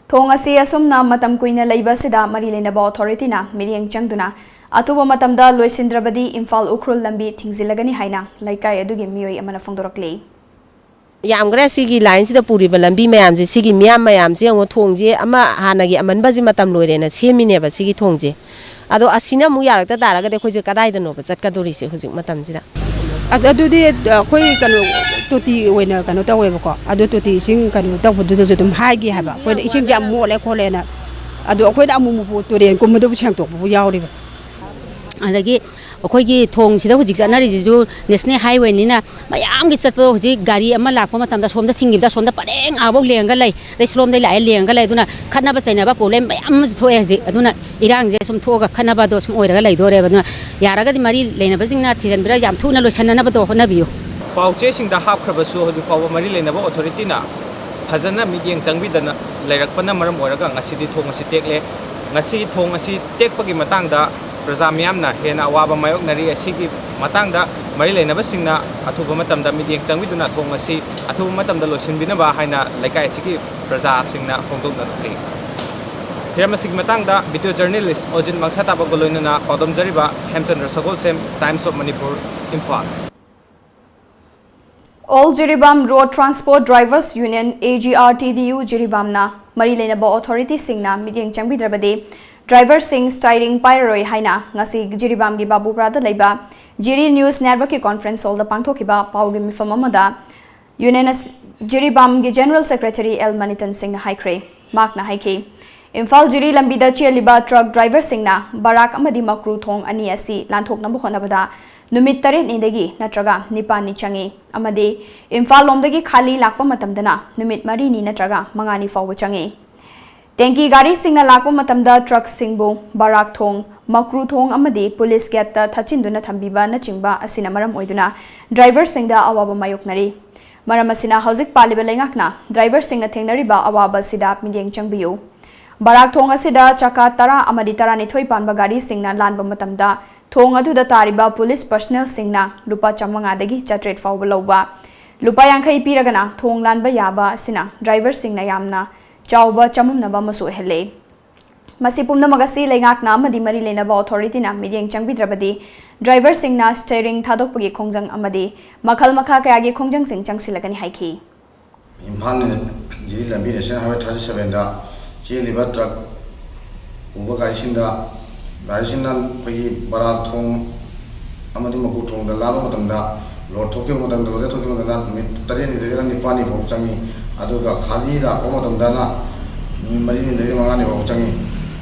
ꯊꯣꯡ ꯑꯁꯤ ꯑꯁꯨꯝꯅ ꯃꯇꯝ ꯀꯨꯏꯅ ꯂꯩꯕ ꯑꯁꯤꯗ ꯃꯔꯤ ꯂꯩꯅꯕ ꯑꯣꯊꯣꯔꯤꯇꯤꯅ ꯃꯤꯠꯌꯦꯡ ꯆꯪꯗꯨꯅ ꯑꯊꯨꯕ ꯃꯇꯝꯗ ꯂꯣꯏꯁꯤꯟꯗ꯭ꯔꯕꯗꯤ ꯏꯝꯐꯥꯜ ꯎꯈ꯭ꯔꯨꯜ ꯂꯝꯕꯤ ꯊꯤꯡꯖꯤꯜꯂꯒꯅꯤ ꯍꯥꯏꯅ ꯂꯩꯀꯥꯏ ꯑꯗꯨꯒꯤ ꯃꯤꯑꯣꯏ ꯑꯃꯅ ꯐꯣꯡꯗꯣꯔꯛꯂꯤ꯫ ꯌꯥꯝꯈ꯭ꯔꯦ꯫ ꯁꯤꯒꯤ ꯂꯥꯏꯟꯁꯤꯗ ꯄꯨꯔꯤꯕ ꯂꯝꯕꯤ ꯃꯌꯥꯝꯁꯦ, ꯁꯤꯒꯤ ꯃꯤꯌꯥꯝ ꯃꯌꯥꯝꯁꯦ ꯌꯦꯡꯉꯣ, ꯊꯣꯡꯁꯦ ꯑꯃ ꯍꯥꯟꯅꯒꯤ ꯑꯃꯟꯕꯁꯤ ꯃꯇꯝ ꯂꯣꯏꯔꯦꯅ ꯁꯦꯝꯃꯤꯅꯦꯕ ꯁꯤꯒꯤ ꯊꯣꯡꯁꯦ꯫ ꯑꯗꯣ ꯑꯁꯤꯅ ꯑꯃꯨꯛ ꯌꯥꯔꯛꯇ ꯇꯥꯔꯒꯗꯤ ꯑꯩꯈꯣꯏꯁꯦ ꯀꯗꯥꯏꯗꯅꯣꯕ ꯆꯠꯀꯗꯣꯔꯤꯁꯦ ꯍꯧꯖꯤꯛ ꯃꯇꯝꯁꯤꯗ? ꯑꯗꯨ ꯑꯗꯨꯗꯤ ꯑꯩꯈꯣꯏ ꯀꯩꯅꯣ ꯇꯣꯇꯤ ꯑꯣꯏꯅ ꯀꯩꯅꯣ ꯇꯧꯋꯦꯕꯀꯣ꯫ ꯑꯗꯨ ꯇꯣꯇꯤ ꯏꯁꯤꯡ ꯀꯩꯅꯣ ꯇꯧꯕꯗꯨꯗꯁꯨ ꯑꯗꯨꯝ ꯍꯥꯏꯒꯦ ꯍꯥꯏꯕ, ꯑꯩꯈꯣꯏꯅ ꯏꯁꯤꯡꯁꯦ ꯌꯥꯝ ꯃꯣꯠꯂꯦ ꯈꯣꯠꯂꯦꯅ꯫ ꯑꯗꯣ ꯑꯩꯈꯣꯏꯅ ꯑꯃꯨꯛ ꯑꯃꯨꯛ ꯇꯨꯔꯦꯟ ꯀꯨꯝꯕꯗꯕꯨ ꯁꯦꯡꯗꯣꯛꯄꯕꯨ ꯌꯥꯎꯔꯤꯕ꯫ ꯑꯗꯒꯤ ꯑꯩꯈꯣꯏꯒꯤ ꯊꯣꯡꯁꯤꯗ ꯍꯧꯖꯤꯛ ꯆꯠꯅꯔꯤꯁꯤꯁꯨ ꯅꯦꯁꯅꯦꯜ ꯍꯥꯏꯋꯦꯅꯤꯅ ꯃꯌꯥꯝꯒꯤ ꯆꯠꯄꯗꯣ ꯍꯧꯖꯤꯛ ꯒꯥꯔꯤ ꯑꯃ ꯂꯥꯛꯄ ꯃꯇꯝꯗ ꯁꯣꯝꯗ ꯊꯤꯡꯈꯤꯕꯗ ꯁꯣꯝꯗ ꯄꯔꯦꯡ ꯑꯥꯐꯧ ꯂꯦꯡꯉꯒ ꯂꯩ, ꯑꯗꯩ ꯁꯣꯝꯗꯒꯤ ꯂꯥꯛꯑꯦ ꯂꯦꯡꯉꯒ ꯂꯩ꯫ ꯑꯗꯨꯅ ꯈꯠꯅꯕ ꯆꯩꯅꯕ ꯄ꯭ꯔꯣꯕ꯭ꯂꯦꯝ ꯃꯌꯥꯝ ꯑꯃꯁꯨ ꯊꯣꯛꯑꯦ ꯍꯧꯖꯤꯛ꯫ ꯑꯗꯨꯅ ꯏꯔꯥꯡꯁꯦ ꯁꯨꯝ ꯊꯣꯛꯑꯒ ꯈꯠꯅꯕꯗꯣ ꯁꯨꯝ ꯑꯣꯏꯔꯒ ꯂꯩꯗꯣꯔꯦꯕ꯫ ꯑꯗꯨꯅ ꯌꯥꯔꯒꯗꯤ ꯃꯔꯤ ꯂꯩꯅꯕꯁꯤꯡꯅ ꯊꯤꯖꯤꯟꯕꯤꯔꯒ ꯌꯥꯝ ꯊꯨꯅ ꯂꯣꯏꯁꯤꯟꯅꯅꯕꯗꯣ ꯍꯣꯠꯅꯕꯤꯌꯨ꯫ ꯄꯥꯎ ꯆꯦꯁꯤꯡꯗ ꯍꯥꯞꯈ꯭ꯔꯕꯁꯨ ꯍꯧꯖꯤꯛ ꯐꯥꯎꯕ ꯃꯔꯤ ꯂꯩꯅꯕ ꯑꯣꯊꯣꯔꯤꯇꯤꯅ ꯐꯖꯅ ꯃꯤꯠꯌꯦꯡ ꯆꯪꯕꯤꯗꯅ ꯂꯩꯔꯛꯄꯅ ꯃꯔꯝ ꯑꯣꯏꯔꯒ ꯉꯁꯤꯗꯤ ꯊꯣꯡ ꯑꯁꯤ ꯇꯦꯛꯂꯦ꯫ ꯉꯁꯤ ꯊꯣꯡ ꯑꯁꯤ ꯇꯦꯛꯄꯒꯤ ꯃꯇꯥꯡꯗ ꯄ꯭ꯔꯖꯥ ꯃꯤꯌꯥꯝꯅ ꯍꯦꯟꯅ ꯑꯋꯥꯕ ꯃꯥꯌꯣꯛꯅꯔꯤ꯫ ꯑꯁꯤꯒꯤ ꯃꯇꯥꯡꯗ ꯃꯔꯤ ꯂꯩꯅꯕꯁꯤꯡꯅ ꯑꯊꯨꯕ ꯃꯇꯝꯗ ꯃꯤꯠꯌꯦꯡ ꯆꯪꯕꯤꯗꯨꯅ ꯊꯣꯡ ꯑꯁꯤ ꯑꯊꯨꯕ ꯃꯇꯝꯗ ꯂꯣꯏꯁꯤꯟꯕꯤꯅꯕ ꯍꯥꯏꯅ ꯂꯩꯀꯥꯏ ꯑꯁꯤꯒꯤ ꯄ꯭ꯔꯖꯥꯁꯤꯡꯅ ꯐꯣꯡꯗꯣꯛꯅꯔꯛꯂꯤ꯫ ꯍꯤꯔꯝ ꯑꯁꯤꯒꯤ ꯃꯇꯥꯡꯗ ꯚꯤꯗꯤꯑꯣ ꯖꯔꯅꯦꯂꯤꯁ ꯑꯣꯖꯤꯟ ꯃꯪꯁꯥꯇꯥꯕꯒ ꯂꯣꯏꯅꯅ ꯄꯥꯎꯗꯝꯖꯔꯤꯕ ꯍꯦꯝꯆꯟꯗ꯭ꯔ ꯁꯒꯣꯜꯁꯦꯝ, Times of Manipur, Imphal. All Jiribam Road Transport Drivers Union, A G R T D U, ꯖꯤꯔꯤꯕꯥꯝꯅ ꯃꯔꯤ ꯂꯩꯅꯕ ꯑꯣꯊꯣꯔꯤꯇꯤꯁꯤꯡꯅ ꯃꯤꯠꯌꯦꯡ ꯆꯪꯕꯤꯗ꯭ꯔꯕꯗꯤ ꯗ꯭ꯔꯥꯏꯚꯔꯁꯤꯡ ꯁ꯭ꯇꯥꯏꯔꯤꯡ ꯄꯥꯏꯔꯔꯣꯏ ꯍꯥꯏꯅ ꯉꯁꯤ ꯖꯤꯔꯤꯕꯥꯝꯒꯤ ꯕꯥꯕꯨꯄꯨꯔꯥꯗ ꯂꯩꯕ ꯖꯤꯔꯤ ꯅ꯭ꯌꯨꯁ ꯅꯦꯠꯋꯔꯛꯀꯤ ꯀꯣꯟꯐ꯭ꯔꯦꯟꯁ ꯍꯣꯜꯗ ꯄꯥꯡꯊꯣꯛꯈꯤꯕ ꯄꯥꯎꯒꯤ ꯃꯤꯐꯝ ꯑꯃꯗ ꯌꯨꯅꯤꯌꯟ ꯑꯁ-, ꯖꯤꯔꯤꯕꯥꯝꯒꯤ ꯖꯦꯅꯔꯦꯜ ꯁꯦꯀ꯭ꯔꯦꯇꯔꯤ ꯑꯦꯜ ꯃꯅꯤꯇꯟ ꯁꯤꯡꯅ ꯍꯥꯏꯈ꯭ꯔꯦ꯫ ꯃꯍꯥꯛꯅ ꯍꯥꯏꯈꯤ, ꯏꯝꯐꯥꯜ ꯖꯤꯔꯤ ꯂꯝꯕꯤꯗ ꯆꯦꯜꯂꯤꯕ ꯇ꯭ꯔꯛ ꯗ꯭ꯔꯥꯏꯚꯔꯁꯤꯡꯅ ꯕꯔꯥꯛ ꯑꯃꯗꯤ ꯃꯀ꯭ꯔꯨ ꯊꯣꯡ ꯑꯅꯤ ꯑꯁꯤ ꯂꯥꯟꯊꯣꯛꯅꯕ ꯍꯣꯠꯅꯕꯗ ꯅꯨꯃꯤꯠ ꯇꯔꯦꯠꯅꯤꯗꯒꯤ ꯅꯠꯇ꯭ꯔꯒ ꯅꯤꯄꯥꯜꯅꯤ ꯆꯪꯏ ꯑꯃꯗꯤ ꯏꯝꯐꯥꯜ ꯂꯣꯝꯗꯒꯤ ꯈꯥꯂꯤ ꯂꯥꯛꯄ ꯃꯇꯝꯗꯅ ꯅꯨꯃꯤꯠ ꯃꯔꯤꯅꯤ ꯅꯠꯇ꯭ꯔꯒ ꯃꯉꯥꯅꯤ ꯐꯥꯎꯕ ꯆꯪꯏ꯫ ꯇꯦꯡꯀꯤ ꯒꯥꯔꯤꯁꯤꯡꯅ ꯂꯥꯛꯄ ꯃꯇꯝꯗ ꯇ꯭ꯔꯛꯁꯤꯡꯕꯨ ꯕꯔꯥꯛ ꯊꯣꯡ, ꯃꯀ꯭ꯔꯨ ꯊꯣꯡ ꯑꯃꯗꯤ ꯄꯨꯂꯤꯁ ꯒꯦꯠꯇ ꯊꯠꯆꯤꯟꯗꯨꯅ ꯊꯝꯕꯤꯕꯅꯆꯤꯡꯕ ꯑꯁꯤꯅ ꯃꯔꯝ ꯑꯣꯏꯗꯨꯅ ꯗ꯭ꯔꯥꯏꯚꯔꯁꯤꯡꯗ ꯑꯋꯥꯕ ꯃꯥꯌꯣꯛꯅꯔꯤ꯫ ꯃꯔꯝ ꯑꯁꯤꯅ ꯍꯧꯖꯤꯛ ꯄꯥꯜꯂꯤꯕ ꯂꯩꯉꯥꯛꯅ ꯗ꯭ꯔꯥꯏꯚꯔꯁꯤꯡꯅ ꯊꯦꯡꯅꯔꯤꯕ ꯑꯋꯥꯕ ꯑꯁꯤꯗ ꯃꯤꯠꯌꯦꯡ ꯆꯪꯕꯤꯌꯨ꯫ ꯕꯔꯥꯛ ꯊꯣꯡ ꯑꯁꯤꯗ ꯆꯀꯥ ꯇꯔꯥ ꯑꯃꯗꯤ ꯇꯔꯥꯅꯤꯊꯣꯏ ꯄꯥꯟꯕ ꯒꯥꯔꯤꯁꯤꯡꯅ ꯂꯥꯟꯕ ꯃꯇꯝꯗ ꯊꯣꯡ ꯑꯗꯨꯗ ꯇꯥꯔꯤꯕ ꯄꯨꯂꯤꯁ ꯄꯔꯁꯅꯦꯜꯁꯤꯡꯅ ꯂꯨꯄꯥ ꯆꯥꯃꯉꯥꯗꯒꯤ ꯆꯥꯇ꯭ꯔꯦꯠ ꯐꯥꯎꯕ ꯂꯧꯕ, ꯂꯨꯄꯥ ꯌꯥꯡꯈꯩ ꯄꯤꯔꯒꯅ ꯊꯣꯡ ꯂꯥꯟꯕ ꯌꯥꯕ ꯑꯁꯤꯅ ꯗ꯭ꯔꯥꯏꯚꯔꯁꯤꯡꯅ ꯌꯥꯝꯅ ꯆꯥꯎꯕ ꯆꯃꯝꯅꯕ ꯑꯃꯁꯨ ꯑꯣꯏꯍꯜꯂꯦ꯫ ꯃꯁꯤ ꯄꯨꯝꯅꯃꯛ ꯑꯁꯤ ꯂꯩꯉꯥꯛꯅ ꯑꯃꯗꯤ ꯃꯔꯤ ꯂꯩꯅꯕ ꯑꯣꯊꯣꯔꯤꯇꯤꯅ ꯃꯤꯠꯌꯦꯡ ꯆꯪꯕꯤꯗ꯭ꯔꯕꯗꯤ ꯗ꯭ꯔꯥꯏꯚꯔꯁꯤꯡꯅ ꯁ꯭ꯇꯦꯔꯤꯡ ꯊꯥꯗꯣꯛꯄꯒꯤ ꯈꯣꯡꯖꯪ ꯑꯃꯗꯤ ꯃꯈꯜ ꯃꯈꯥ ꯀꯌꯥꯒꯤ ꯈꯣꯡꯖꯪꯁꯤꯡ ꯆꯪꯁꯤꯜꯂꯒꯅꯤ ꯍꯥꯏꯈꯤ꯫ ꯏꯝꯐꯥꯜ ꯖꯤꯔꯤ ꯂꯝꯕꯤ ꯅꯦꯁꯅꯦꯜ ꯍꯥꯏꯋꯦ ꯊꯥꯔꯇꯤ ꯁꯚꯦꯟꯗ ꯆꯦꯜꯂꯤꯕ ꯇ꯭ꯔꯛ ꯄꯨꯕ ꯒꯥꯔꯤꯁꯤꯡꯗ ꯒꯥꯔꯤꯁꯤꯅ ꯑꯩꯈꯣꯏꯒꯤ ꯕꯔꯥꯛ ꯊꯣꯡ ꯑꯃꯗꯤ ꯃꯀꯨ ꯊꯣꯡꯗ ꯂꯥꯟꯕ ꯃꯇꯝꯗ, ꯂꯣꯗ ꯊꯣꯛꯈꯤꯕ ꯃꯇꯝꯗ, ꯂꯣꯗ ꯊꯣꯛꯈꯤꯕ ꯃꯇꯝꯗ ꯅꯨꯃꯤꯠ ꯇꯔꯦꯠꯅꯤꯗꯒꯤꯅ ꯅꯤꯄꯥꯜꯅꯤ ꯐꯥꯎ ꯆꯪꯉꯤ꯫ ꯑꯗꯨꯒ ꯈꯥꯂꯤ ꯂꯥꯛꯄ ꯃꯇꯝꯗꯅ ꯅꯨꯃꯤꯠ ꯃꯔꯤꯅꯤꯗꯒꯤ ꯃꯉꯥꯅꯤ ꯐꯥꯎ ꯆꯪꯉꯤ꯫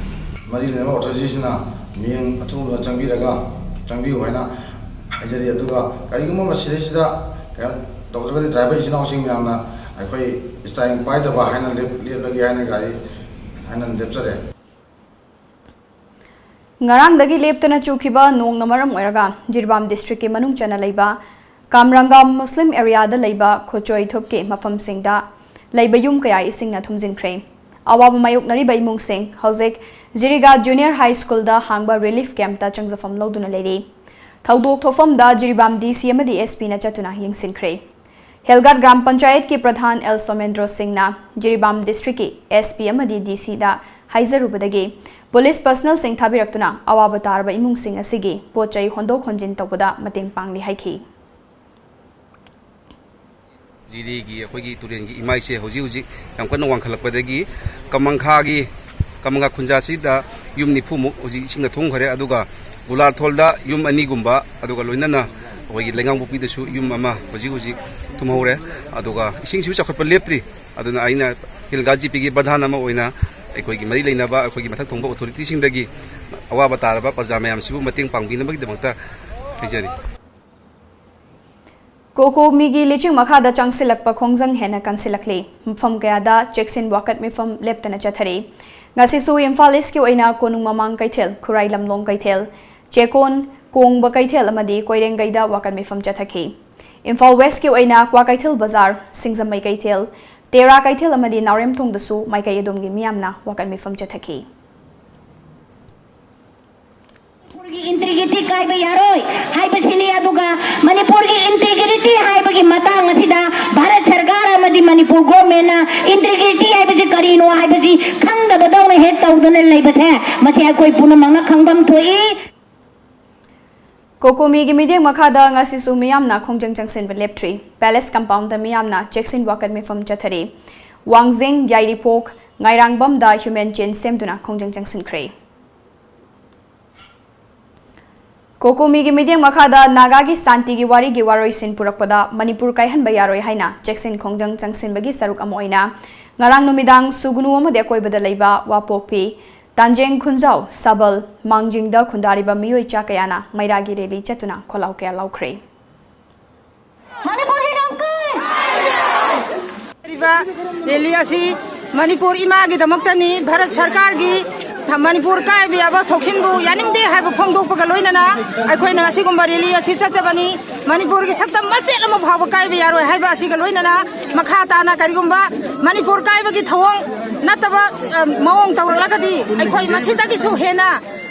ꯃꯔꯤ ꯂꯩꯅꯕ ꯑꯣꯊꯣꯔꯤꯇꯤꯁꯤꯅ ꯃꯤꯠꯌꯦꯡ ꯑꯊꯨꯕꯗ ꯆꯪꯕꯤꯔꯒ, ꯆꯪꯕꯤꯌꯨ ꯍꯥꯏꯅ ꯍꯥꯏꯖꯔꯤ꯫ ꯑꯗꯨꯒ ꯀꯔꯤꯒꯨꯝꯕ ꯃꯁꯤꯗꯩꯁꯤꯗ ꯀꯩꯅꯣ ꯇꯧꯗ꯭ꯔꯒꯗꯤ, ꯗ꯭ꯔꯥꯏꯚꯔ ꯏꯆꯤꯟ ꯏꯅꯥꯎꯁꯤꯡ ꯃꯌꯥꯝꯅ ꯑꯩꯈꯣꯏ ꯏꯁꯇꯥꯏꯔꯤꯡ ꯄꯥꯏꯗꯕ ꯍꯥꯏꯅ ꯂꯦꯞ-, ꯂꯦꯞꯂꯒꯦ ꯍꯥꯏꯅ ꯒꯥꯔꯤ ꯍꯥꯏꯅ ꯂꯦꯞꯆꯔꯦ꯫ ꯉꯔꯥꯡꯗꯒꯤ ꯂꯦꯞꯇꯅ ꯆꯨꯈꯤꯕ ꯅꯣꯡꯅ ꯃꯔꯝ ꯑꯣꯏꯔꯒ ꯖꯤꯔꯤꯕꯥꯝ ꯗꯤꯁꯇ꯭ꯔꯤꯛꯀꯤ ꯃꯅꯨꯡ ꯆꯟꯅ ꯂꯩꯕ ꯀꯥꯝꯔꯪꯒꯥꯝ ꯃꯨꯁꯂꯤꯝ ꯑꯦꯔꯤꯌꯥꯗ ꯂꯩꯕ ꯈꯣꯆꯣꯏ ꯊꯨꯞꯀꯤ ꯃꯐꯝꯁꯤꯡꯗ ꯂꯩꯕ ꯌꯨꯝ ꯀꯌꯥ ꯏꯁꯤꯡꯅ ꯊꯨꯝꯖꯤꯟꯈ꯭ꯔꯦ꯫ ꯑꯋꯥꯕ ꯃꯥꯌꯣꯛꯅꯔꯤꯕ ꯏꯃꯨꯡꯁꯤꯡ ꯍꯧꯖꯤꯛ ꯖꯤꯔꯤꯒꯥ ꯖꯨꯅꯤꯌꯔ ꯍꯥꯏ ꯁ꯭ꯀꯨꯜꯗ ꯍꯥꯡꯕ ꯔꯤꯂꯤꯐ ꯀꯦꯝꯞꯇ ꯆꯪꯖꯐꯝ ꯂꯧꯗꯨꯅ ꯂꯩꯔꯤ꯫ ꯊꯧꯗꯣꯛ ꯊꯣꯛꯐꯝꯗ ꯖꯤꯔꯤꯕꯥꯝ ꯗꯤ ꯁꯤ ꯑꯃꯗꯤ ꯑꯦꯁ ꯄꯤꯅ ꯆꯠꯇꯨꯅ ꯌꯦꯡꯁꯤꯟꯈ꯭ꯔꯦ꯫ ꯍꯦꯜꯒꯥꯠ ꯒ꯭ꯔꯥꯝ ꯄꯟꯆꯥꯌꯠꯀꯤ ꯄ꯭ꯔꯙꯥꯟ ꯑꯦꯜ ꯁꯣꯃꯦꯟꯗ꯭ꯔꯣ ꯁꯤꯡꯅ ꯖꯤꯔꯤꯕꯥꯝ ꯗꯤꯁꯇ꯭ꯔꯤꯛꯀꯤ ꯑꯦꯁ ꯄꯤ ꯑꯃꯗꯤ ꯗꯤ ꯁꯤꯗ ꯍꯥꯏꯖꯔꯨꯕꯗꯒꯤ ꯄꯨꯂꯤꯁ ꯄꯔꯁꯅꯦꯜꯁꯤꯡ ꯊꯥꯕꯤꯔꯛꯇꯨꯅ ꯑꯋꯥꯕ ꯇꯥꯔꯕ ꯏꯃꯨꯡꯁꯤꯡ ꯑꯁꯤꯒꯤ ꯄꯣꯠ ꯆꯩ ꯍꯣꯟꯗꯣꯛ ꯍꯣꯟꯖꯤꯟ ꯇꯧꯕꯗ ꯃꯇꯦꯡ ꯄꯥꯡꯂꯤ ꯍꯥꯏꯈꯤ꯫ ꯖꯤꯔꯤꯒꯤ ꯑꯩꯈꯣꯏꯒꯤ ꯇꯨꯔꯦꯟꯒꯤ ꯏꯃꯥꯏꯁꯦ ꯍꯧꯖꯤꯛ ꯍꯧꯖꯤꯛ ꯌꯥꯝ ꯀꯟꯅ ꯋꯥꯡꯈꯠꯂꯛꯄꯗꯒꯤ ꯀꯃꯪꯈꯥꯒꯤ, ꯀꯃꯪꯈꯥ ꯈꯨꯟꯖꯥꯁꯤꯗ ꯌꯨꯝ ꯅꯤꯐꯨꯃꯨꯛ ꯍꯧꯖꯤꯛ ꯏꯁꯤꯡꯅ ꯊꯨꯝꯈꯔꯦ꯫ ꯑꯗꯨꯒ ꯒꯨꯂꯥꯔꯊꯣꯜꯗ ꯌꯨꯝ ꯑꯅꯤꯒꯨꯝꯕ, ꯑꯗꯨꯒ ꯂꯣꯏꯅꯅ ꯑꯩꯈꯣꯏꯒꯤ ꯂꯩꯉꯥꯡꯄꯣꯛꯄꯤꯗꯁꯨ ꯌꯨꯝ ꯑꯃ ꯍꯧꯖꯤꯛ ꯍꯧꯖꯤꯛ ꯊꯨꯝꯍꯧꯔꯦ꯫ ꯑꯗꯨꯒ ꯏꯁꯤꯡꯁꯤꯁꯨ ꯆꯥꯎꯈꯠꯄ ꯂꯦꯞꯇ꯭ꯔꯤ꯫ ꯑꯗꯨꯅ ꯑꯩꯅ ꯍꯤꯜ ꯒꯥꯖꯤꯄꯤꯒꯤ ꯄ꯭ꯔꯙꯥꯟ ꯑꯃ ꯑꯣꯏꯅ ꯑꯩꯈꯣꯏꯒꯤ ꯃꯔꯤ ꯂꯩꯅꯕ ꯑꯩꯈꯣꯏꯒꯤ ꯃꯊꯛ ꯊꯣꯡꯕ ꯑꯣꯊꯣꯔꯤꯇꯤꯁꯤꯡꯗꯒꯤ ꯑꯋꯥꯕ ꯇꯥꯔꯕ ꯄ꯭ꯔꯖꯥ ꯃꯌꯥꯝꯁꯤꯕꯨ ꯃꯇꯦꯡ ꯄꯥꯡꯕꯤꯅꯕꯒꯤꯗꯃꯛꯇ ꯍꯥꯏꯖꯔꯤ꯫ ꯀꯣꯀꯣꯃꯤꯒꯤ ꯂꯤꯆꯤꯡ ꯃꯈꯥꯗ ꯆꯪꯁꯤꯜꯂꯛꯄ ꯈꯣꯡꯖꯪ ꯍꯦꯟꯅ ꯀꯟꯁꯤꯜꯂꯛꯂꯤ꯫ ꯃꯐꯝ ꯀꯌꯥꯗ ꯆꯦꯛꯁꯤꯟ ꯋꯥꯀꯠ ꯃꯤꯐꯝ ꯂꯦꯞꯇꯅ ꯆꯠꯊꯔꯤ꯫ ꯉꯁꯤꯁꯨ ꯏꯝꯐꯥꯜ ꯏꯁꯀꯤ ꯑꯣꯏꯅ ꯀꯣꯅꯨꯡ ꯃꯃꯥꯡ ꯀꯩꯊꯦꯜ, ꯈꯨꯔꯥꯏ ꯂꯝꯂꯣꯡ ꯀꯩꯊꯦꯜ, ꯆꯦꯀꯣꯟ, ꯀꯣꯡꯕ ꯀꯩꯊꯦꯜ ꯑꯃꯗꯤ ꯀꯣꯏꯔꯦꯡꯒꯩꯗ ꯋꯥꯀꯠ ꯃꯤꯐꯝ ꯆꯠꯊꯈꯤ꯫ ꯏꯝꯐꯥꯜ ꯋꯦꯁꯀꯤ ꯑꯣꯏꯅ ꯀ꯭ꯋꯥꯀꯩꯊꯦꯜ ꯕꯖꯥꯔ, ꯁꯤꯡꯖꯃꯩ ꯀꯩꯊꯦꯜ, ꯇꯦꯔꯥ ꯀꯩꯊꯦꯜ ꯑꯃꯗꯤ ꯅꯥꯎꯔꯦꯝꯊꯣꯡꯗꯁꯨ ꯃꯥꯏꯀꯩ ꯑꯗꯣꯝꯒꯤ ꯃꯤꯌꯥꯝꯅ ꯋꯥꯀꯠ ꯃꯤꯐꯝ ꯆꯠꯊꯈꯤ꯫ ꯃꯅꯤꯄꯨꯔꯒꯤ ꯏꯟꯇꯤꯒ꯭ꯔꯤꯇꯤ ꯀꯥꯏꯕ ꯌꯥꯔꯣꯏ ꯍꯥꯏꯕꯁꯤꯅꯤ꯫ ꯑꯗꯨꯒ ꯃꯅꯤꯄꯨꯔꯒꯤ ꯏꯟꯇꯤꯒ꯭ꯔꯤꯇꯤ ꯍꯥꯏꯕꯒꯤ ꯃꯇꯥꯡ ꯑꯁꯤꯗ ꯚꯥꯔꯠ ꯁꯔꯀꯥꯔ ꯑꯃꯗꯤ ꯃꯅꯤꯄꯨꯔ ꯒꯣꯔꯃꯦꯟꯅ ꯏꯟꯇꯤꯒ꯭ꯔꯤꯇꯤ ꯍꯥꯏꯕꯁꯤ ꯀꯔꯤꯅꯣ ꯍꯥꯏꯕꯁꯤ ꯈꯪꯗꯕꯗꯧꯅ ꯍꯦꯛ ꯇꯧꯗꯨꯅ ꯂꯩꯕꯁꯦ, ꯃꯁꯤ ꯑꯩꯈꯣꯏ ꯄꯨꯝꯅꯃꯛꯅ ꯈꯪꯐꯝ ꯊꯣꯛꯏ꯫ ꯀꯣꯀꯣꯃꯤꯒꯤ ꯃꯤꯠꯌꯦꯡ ꯃꯈꯥꯗ ꯉꯁꯤꯁꯨ ꯃꯤꯌꯥꯝꯅ ꯈꯣꯡꯖꯪ ꯆꯪꯁꯤꯟꯕ ꯂꯦꯞꯇ꯭ꯔꯤ꯫ ꯄꯦꯂꯦꯁ ꯀꯝꯄꯥꯎꯟꯗ ꯃꯤꯌꯥꯝꯅ ꯆꯦꯛꯁꯤꯟ ꯋꯥꯀꯠ ꯃꯤꯐꯝ ꯆꯠꯊꯔꯤ꯫ ꯋꯥꯡꯖꯤꯡ, ꯌꯥꯏꯔꯤꯄꯣꯛ, ꯉꯥꯏꯔꯥꯡꯕꯝꯗ ꯍ꯭ꯌꯨꯃꯦꯟ ꯆꯦꯟ ꯁꯦꯝꯗꯨꯅ ꯈꯣꯡꯖꯪ ꯆꯪꯁꯤꯟꯈ꯭ꯔꯦ꯫ ꯀꯣꯀꯣꯃꯤꯒꯤ ꯃꯤꯠꯌꯦꯡ ꯃꯈꯥꯗ ꯅꯥꯒꯥꯒꯤ ꯁꯥꯟꯇꯤꯒꯤ ꯋꯥꯔꯤꯒꯤ ꯋꯥꯔꯣꯏꯁꯤꯟ ꯄꯨꯔꯛꯄꯗ ꯃꯅꯤꯄꯨꯔ ꯀꯥꯏꯍꯟꯕ ꯌꯥꯔꯣꯏ ꯍꯥꯏꯅ ꯆꯦꯛꯁꯤꯟ ꯈꯣꯡꯖꯪ ꯆꯪꯁꯤꯟꯕꯒꯤ ꯁꯔꯨꯛ ꯑꯃ ꯑꯣꯏꯅ ꯉꯔꯥꯡ ꯅꯨꯃꯤꯗꯥꯡ ꯁꯨꯒꯅꯨ ꯑꯃꯗꯤ ꯑꯀꯣꯏꯕꯗ ꯂꯩꯕ ꯋꯥꯄꯣꯛꯄꯤ, ꯇꯥꯟꯖꯦꯡ ꯈꯨꯟꯖꯥꯎ, ꯁꯕꯜ, ꯃꯥꯡꯖꯤꯡꯗ ꯈꯨꯟꯗꯥꯔꯤꯕ ꯃꯤꯑꯣꯏ ꯆꯥ ꯀꯌꯥꯅ ꯃꯩꯔꯥꯒꯤ ꯔꯦꯂꯤ ꯆꯠꯇꯨꯅ ꯈꯣꯜꯂꯥꯎ ꯀꯌꯥ ꯂꯥꯎꯈ꯭ꯔꯦ꯫ ꯃꯅꯤꯄꯨꯔꯒꯤ ꯉꯝꯈꯩ! ꯍꯥꯏꯔꯤꯕ ꯔꯦꯂꯤ ꯑꯁꯤ ꯃꯅꯤꯄꯨꯔ ꯏꯃꯥꯒꯤꯗꯃꯛꯇꯅꯤ꯫ ꯚꯥꯔꯠ ꯁꯔꯀꯥꯔꯒꯤ ꯊ-, ꯃꯅꯤꯄꯨꯔ ꯀꯥꯏꯕ ꯌꯥꯕ ꯊꯧꯁꯤꯟꯕꯨ ꯌꯥꯅꯤꯡꯗꯦ ꯍꯥꯏꯕ ꯐꯣꯡꯗꯣꯛꯄꯒ ꯂꯣꯏꯅꯅ ꯑꯩꯈꯣꯏꯅ ꯑꯁꯤꯒꯨꯝꯕ ꯔꯦꯂꯤ ꯑꯁꯤ ꯆꯠꯆꯕꯅꯤ꯫ ꯃꯅꯤꯄꯨꯔꯒꯤ ꯁꯛꯇꯝ ꯃꯆꯦꯠ ꯑꯃ ꯐꯥꯎꯕ ꯀꯥꯏꯕ ꯌꯥꯔꯣꯏ ꯍꯥꯏꯕ ꯑꯁꯤꯒ ꯂꯣꯏꯅꯅ ꯃꯈꯥ ꯇꯥꯅ ꯀꯔꯤꯒꯨꯝꯕ ꯃꯅꯤꯄꯨꯔ ꯀꯥꯏꯕꯒꯤ ꯊꯧꯑꯣꯡ ꯅꯠꯇꯕ, ꯑ, ꯃꯑꯣꯡ ꯇꯧꯔꯛꯂꯒꯗꯤ ꯑꯩꯈꯣꯏ ꯃꯁꯤꯗꯒꯤꯁꯨ ꯍꯦꯟꯅ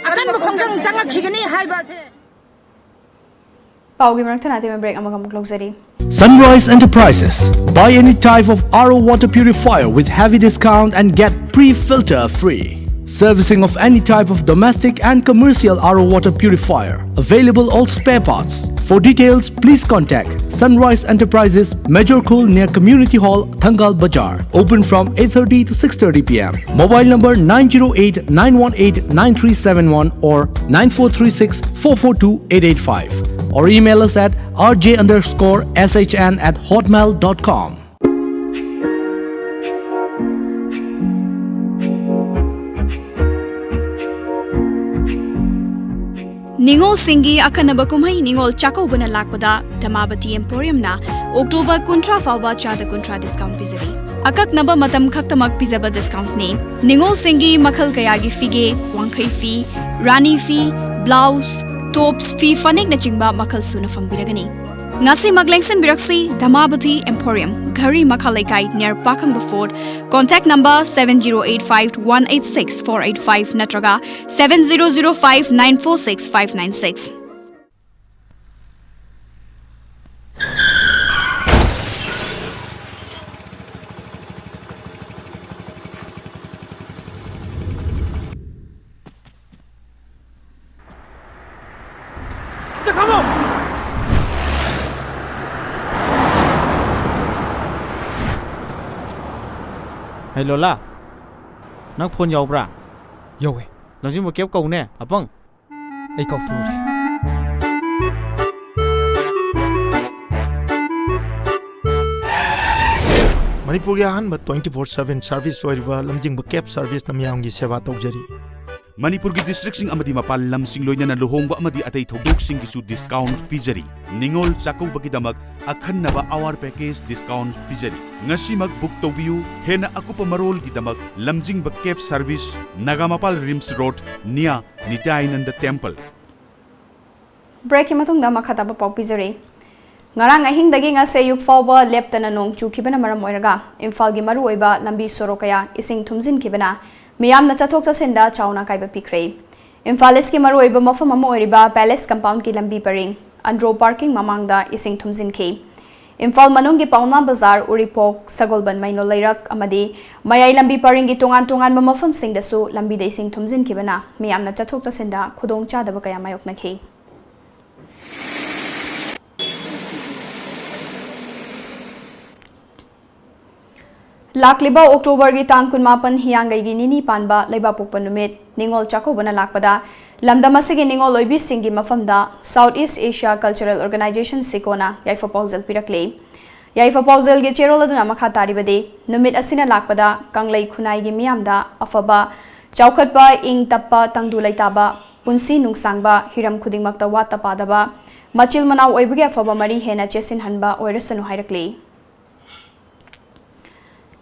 ꯑꯀꯟꯕ ꯈꯣꯡꯖꯪ ꯆꯪꯉꯛꯈꯤꯒꯅꯤ ꯍꯥꯏꯕ ꯑꯁꯤ꯫ ꯄꯥꯎꯒꯤ ꯃꯔꯛ ꯊꯠꯅ ꯑꯇꯦꯟꯕ ꯕ꯭ꯔꯦꯛ ꯑꯃꯒ ꯑꯃꯨꯛ ꯂꯧꯖꯔꯤ꯫ Sunrise Enterprises. Buy any type of R O water purifier with heavy discount and get pre-filter free. Servicing of any type of domestic and commercial R O water purifier. Available all spare parts. For details, please contact Sunrise Enterprises, Major Khul, near Community Hall, Thangal Bazar. Open from eight thirty to six thirty p m. Mobile number nine zero eight nine one eight nine three seven one or nine four three six four four two eight eight five. Or email us at R J underscore S H N at hotmail dot com. ꯅꯤꯉꯣꯜꯁꯤꯡꯒꯤ ꯑꯈꯟꯅꯕ ꯀꯨꯝꯍꯩ ꯅꯤꯉꯣꯜ ꯆꯥꯛꯀꯧꯕꯅ ꯂꯥꯛꯄꯗ ꯙꯃꯥꯕꯇꯤ ꯑꯦꯝꯄꯣꯔꯤꯌꯝꯅ October ꯀꯨꯟꯊ꯭ꯔꯥ ꯐꯥꯎꯕ ꯆꯥꯗ ꯀꯨꯟꯊ꯭ꯔꯥ discount ꯄꯤꯖꯔꯤ꯫ ꯑꯀꯛꯅꯕ ꯃꯇꯝ ꯈꯛꯇꯃꯛ ꯄꯤꯖꯕ ꯗꯤꯁꯀꯥꯎꯟꯠꯅꯤ꯫ ꯅꯤꯉꯣꯜꯁꯤꯡꯒꯤ ꯃꯈꯜ ꯀꯌꯥꯒꯤ ꯐꯤꯒꯦ, ꯋꯥꯡꯈꯩ ꯐꯤ, ꯔꯥꯅꯤ ꯐꯤ, ꯕ꯭ꯂꯥꯎꯁ, ꯇꯣꯞꯁ, ꯐꯤ ꯐꯅꯦꯛꯅꯆꯤꯡꯕ ꯃꯈꯜ ꯁꯨꯅ ꯐꯪꯕꯤꯔꯒꯅꯤ꯫ ꯉꯁꯤꯃꯛ ꯂꯦꯡꯁꯤꯟꯕꯤꯔꯛꯁꯤ ꯙꯃꯥꯕꯇꯤ ꯑꯦꯝꯄꯣꯔꯤꯌꯝ, ꯘꯔꯤ ꯃꯈꯥ ꯂꯩꯀꯥꯏ, near ꯄꯥꯈꯪꯕ fort. Contact number seven zero eight five one eight six four eight five ꯅꯠꯇ꯭ꯔꯒ seven zero zero five nine four six five nine six꯫ ꯑꯝꯇ ꯈꯥꯝꯃꯣ! ꯍꯩ ꯂꯣꯂꯥ, ꯅꯪ ꯐꯣꯟ ꯌꯥꯎꯕ꯭ꯔꯥ? ꯌꯥꯎꯋꯦ꯫ ꯂꯝꯖꯤꯡꯕ ꯀꯦꯞ ꯀꯧꯅꯦ, ꯑꯄꯪ꯫ ꯑꯩ ꯀꯥꯎꯊꯣꯛꯎꯔꯦ꯫ ꯃꯅꯤꯄꯨꯔꯒꯤ ꯑꯍꯥꯟꯕ twenty four seven service ꯑꯣꯏꯔꯤꯕ ꯂꯝꯖꯤꯡꯕ cab serviceꯅ ꯃꯤꯌꯥꯝꯒꯤ ꯁꯦꯕꯥ ꯇꯧꯖꯔꯤ꯫ ꯃꯅꯤꯄꯨꯔꯒꯤ districtꯁꯤꯡ ꯑꯃꯗꯤ ꯃꯄꯥꯟ ꯂꯝꯁꯤꯡ, ꯂꯣꯏꯅꯅ ꯂꯨꯍꯣꯡꯕ ꯑꯃꯗꯤ ꯑꯇꯩ ꯊꯧꯗꯣꯛꯁꯤꯡꯒꯤꯁꯨ discount ꯄꯤꯖꯔꯤ꯫ ꯅꯤꯉꯣꯜ ꯆꯥꯛꯀꯧꯕꯒꯤꯗꯃꯛ ꯑꯈꯟꯅꯕ hour package discount ꯄꯤꯖꯔꯤ꯫ ꯉꯁꯤꯃꯛ book ꯇꯧꯕꯤꯌꯨ꯫ ꯍꯦꯟꯅ ꯑꯀꯨꯞꯄ ꯃꯔꯣꯜꯒꯤꯗꯃꯛ ꯂꯝꯖꯤꯡꯕ cab service, Nagamapal RIMS road, near ꯅꯤꯇꯥꯌꯥꯅꯟꯗ temple꯫ Breakꯀꯤ ꯃꯇꯨꯡꯗ ꯃꯈꯥ ꯇꯥꯕ ꯄꯥꯎ ꯄꯤꯖꯔꯤ꯫ ꯉꯔꯥꯡ ꯑꯍꯤꯡꯗꯒꯤ ꯉꯁꯤ ꯑꯌꯨꯛ ꯐꯥꯎꯕ ꯂꯦꯞꯇꯅ ꯅꯣꯡ ꯆꯨꯈꯤꯕꯅ ꯃꯔꯝ ꯑꯣꯏꯔꯒ ꯏꯝꯐꯥꯜꯒꯤ ꯃꯔꯨꯑꯣꯏꯕ ꯂꯝꯕꯤ ꯁꯣꯔꯣꯛ ꯀꯌꯥ ꯏꯁꯤꯡ ꯊꯨꯝꯖꯤꯟꯈꯤꯕꯅ ꯃꯤꯌꯥꯝꯅ ꯆꯠꯊꯣꯛ ꯆꯠꯁꯤꯟꯗ ꯆꯥꯎꯅ ꯑꯀꯥꯏꯕ ꯄꯤꯈ꯭ꯔꯦ꯫ ꯏꯝꯐꯥꯜ ꯏꯁꯀꯤ ꯃꯔꯨꯑꯣꯏꯕ ꯃꯐꯝ ꯑꯃ ꯑꯣꯏꯔꯤꯕ Palace Compoundꯀꯤ ꯂꯝꯕꯤ ꯄꯔꯤꯡ, ꯑꯟꯗ꯭ꯔꯣ parking ꯃꯃꯥꯡꯗ ꯏꯁꯤꯡ ꯊꯨꯝꯖꯤꯟꯈꯤ꯫ ꯏꯝꯐꯥꯜ ꯃꯅꯨꯡꯒꯤ ꯄꯥꯎꯅꯥ ꯕꯖꯥꯔ, ꯎꯔꯤꯄꯣꯛ, ꯁꯒꯣꯜꯕꯟ, ꯃꯩꯅꯣ ꯂꯩꯔꯛ ꯑꯃꯗꯤ ꯃꯌꯥꯏ ꯂꯝꯕꯤ ꯄꯔꯤꯡꯒꯤ ꯇꯣꯉꯥꯟ ꯇꯣꯉꯥꯟꯕ ꯃꯐꯝꯁꯤꯡꯗꯁꯨ ꯂꯝꯕꯤꯗ ꯏꯁꯤꯡ ꯊꯨꯝꯖꯤꯟꯈꯤꯕꯅ ꯃꯤꯌꯥꯝꯅ ꯆꯠꯊꯣꯛ ꯆꯠꯁꯤꯟꯗ ꯈꯨꯗꯣꯡꯆꯥꯗꯕ ꯀꯌꯥ ꯃꯥꯌꯣꯛꯅꯈꯤ꯫ ꯂꯥꯛꯂꯤꯕ Octoberꯒꯤ ꯇꯥꯡ ꯀꯨꯟꯃꯥꯄꯟ ꯍꯤꯌꯥꯡꯒꯩꯒꯤ ꯅꯤꯅꯤ ꯄꯥꯟꯕ ꯂꯩꯕꯥꯛꯄꯣꯛꯄ ꯅꯨꯃꯤꯠ ꯅꯤꯉꯣꯜ ꯆꯥꯛꯀꯧꯕꯅ ꯂꯥꯛꯄꯗ ꯂꯝꯗꯝ ꯑꯁꯤꯒꯤ ꯅꯤꯉꯣꯜ ꯑꯣꯏꯕꯤꯁꯤꯡꯒꯤ ꯃꯐꯝꯗ South East Asia Cultural Organisation, SEACOꯅ ꯌꯥꯏꯐ ꯄꯥꯎꯖꯦꯜ ꯄꯤꯔꯛꯂꯤ꯫ ꯌꯥꯏꯐ ꯄꯥꯎꯖꯦꯜꯒꯤ ꯆꯦꯔꯣꯜ ꯑꯗꯨꯅ ꯃꯈꯥ ꯇꯥꯔꯤꯕꯗꯤ, ꯅꯨꯃꯤꯠ ꯑꯁꯤꯅ ꯂꯥꯛꯄꯗ ꯀꯪꯂꯩ ꯈꯨꯟꯅꯥꯏꯒꯤ ꯃꯤꯌꯥꯝꯗ ꯑꯐꯕ, ꯆꯥꯎꯈꯠꯄ, ꯏꯪ ꯇꯞꯄ, ꯇꯪꯗꯨ ꯂꯩꯇꯥꯕ, ꯄꯨꯟꯁꯤ ꯅꯨꯡꯁꯥꯡꯕ, ꯍꯤꯔꯝ ꯈꯨꯗꯤꯡꯃꯛꯇ ꯋꯥꯠꯇ ꯄꯥꯗꯕ, ꯃꯆꯤꯜ ꯃꯅꯥꯎ ꯑꯣꯏꯕꯒꯤ ꯑꯐꯕ ꯃꯔꯤ ꯍꯦꯟꯅ ꯆꯦꯠꯁꯤꯟꯍꯟꯕ ꯑꯣꯏꯔꯁꯅꯨ ꯍꯥꯏꯔꯛꯂꯤ꯫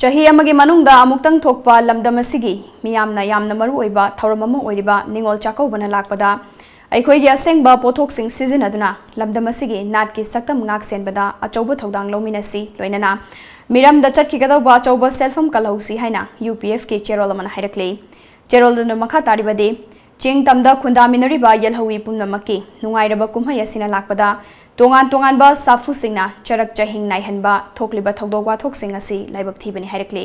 ꯆꯍꯤ ꯑꯃꯒꯤ ꯃꯅꯨꯡꯗ ꯑꯃꯨꯛꯇꯪ ꯊꯣꯛꯄ ꯂꯝꯗꯝ ꯑꯁꯤꯒꯤ ꯃꯤꯌꯥꯝꯅ ꯌꯥꯝꯅ ꯃꯔꯨ ꯑꯣꯏꯕ ꯊꯧꯔꯝ ꯑꯃ ꯑꯣꯏꯔꯤꯕ ꯅꯤꯉꯣꯜ ꯆꯥꯛꯀꯧꯕꯅ ꯂꯥꯛꯄꯗ ꯑꯩꯈꯣꯏꯒꯤ ꯑꯁꯦꯡꯕ ꯄꯣꯠꯊꯣꯛꯁꯤꯡ ꯁꯤꯖꯤꯟꯅꯗꯨꯅ ꯂꯝꯗꯝ ꯑꯁꯤꯒꯤ ꯅꯥꯠꯀꯤ ꯁꯛꯇꯝ ꯉꯥꯛ ꯁꯦꯟꯕꯗ ꯑꯆꯧꯕ ꯊꯧꯗꯥꯡ ꯂꯧꯃꯤꯟꯅꯁꯤ, ꯂꯣꯏꯅꯅ ꯃꯤꯔꯝꯗ ꯆꯠꯈꯤꯒꯗꯧꯕ ꯑꯆꯧꯕ ꯁꯦꯜꯐꯝ ꯀꯜꯍꯧꯁꯤ ꯍꯥꯏꯅ UPFꯀꯤ ꯆꯦꯔꯣꯜ ꯑꯃꯅ ꯍꯥꯏꯔꯛꯂꯤ꯫ ꯆꯦꯔꯣꯜꯗꯨꯅ ꯃꯈꯥ ꯇꯥꯔꯤꯕꯗꯤ, ꯆꯤꯡ ꯇꯝꯗ ꯈꯨꯟꯗꯥꯃꯤꯟꯅꯔꯤꯕ ꯌꯦꯜꯍꯧꯃꯤ ꯄꯨꯝꯅꯃꯛꯀꯤ ꯅꯨꯡꯉꯥꯏꯔꯕ ꯀꯨꯝꯍꯩ ꯑꯁꯤꯅ ꯂꯥꯛꯄꯗ ꯇꯣꯉꯥꯟ ꯇꯣꯉꯥꯟꯕ ꯁꯥꯐꯨꯁꯤꯡꯅ ꯆꯔꯛ ꯆꯍꯤꯡ ꯅꯥꯏꯍꯟꯕ ꯊꯣꯛꯂꯤꯕ ꯊꯧꯗꯣꯛ ꯋꯥꯊꯣꯛꯁꯤꯡ ꯑꯁꯤ ꯂꯥꯏꯕꯛ ꯊꯤꯕꯅꯤ ꯍꯥꯏꯔꯛꯂꯤ꯫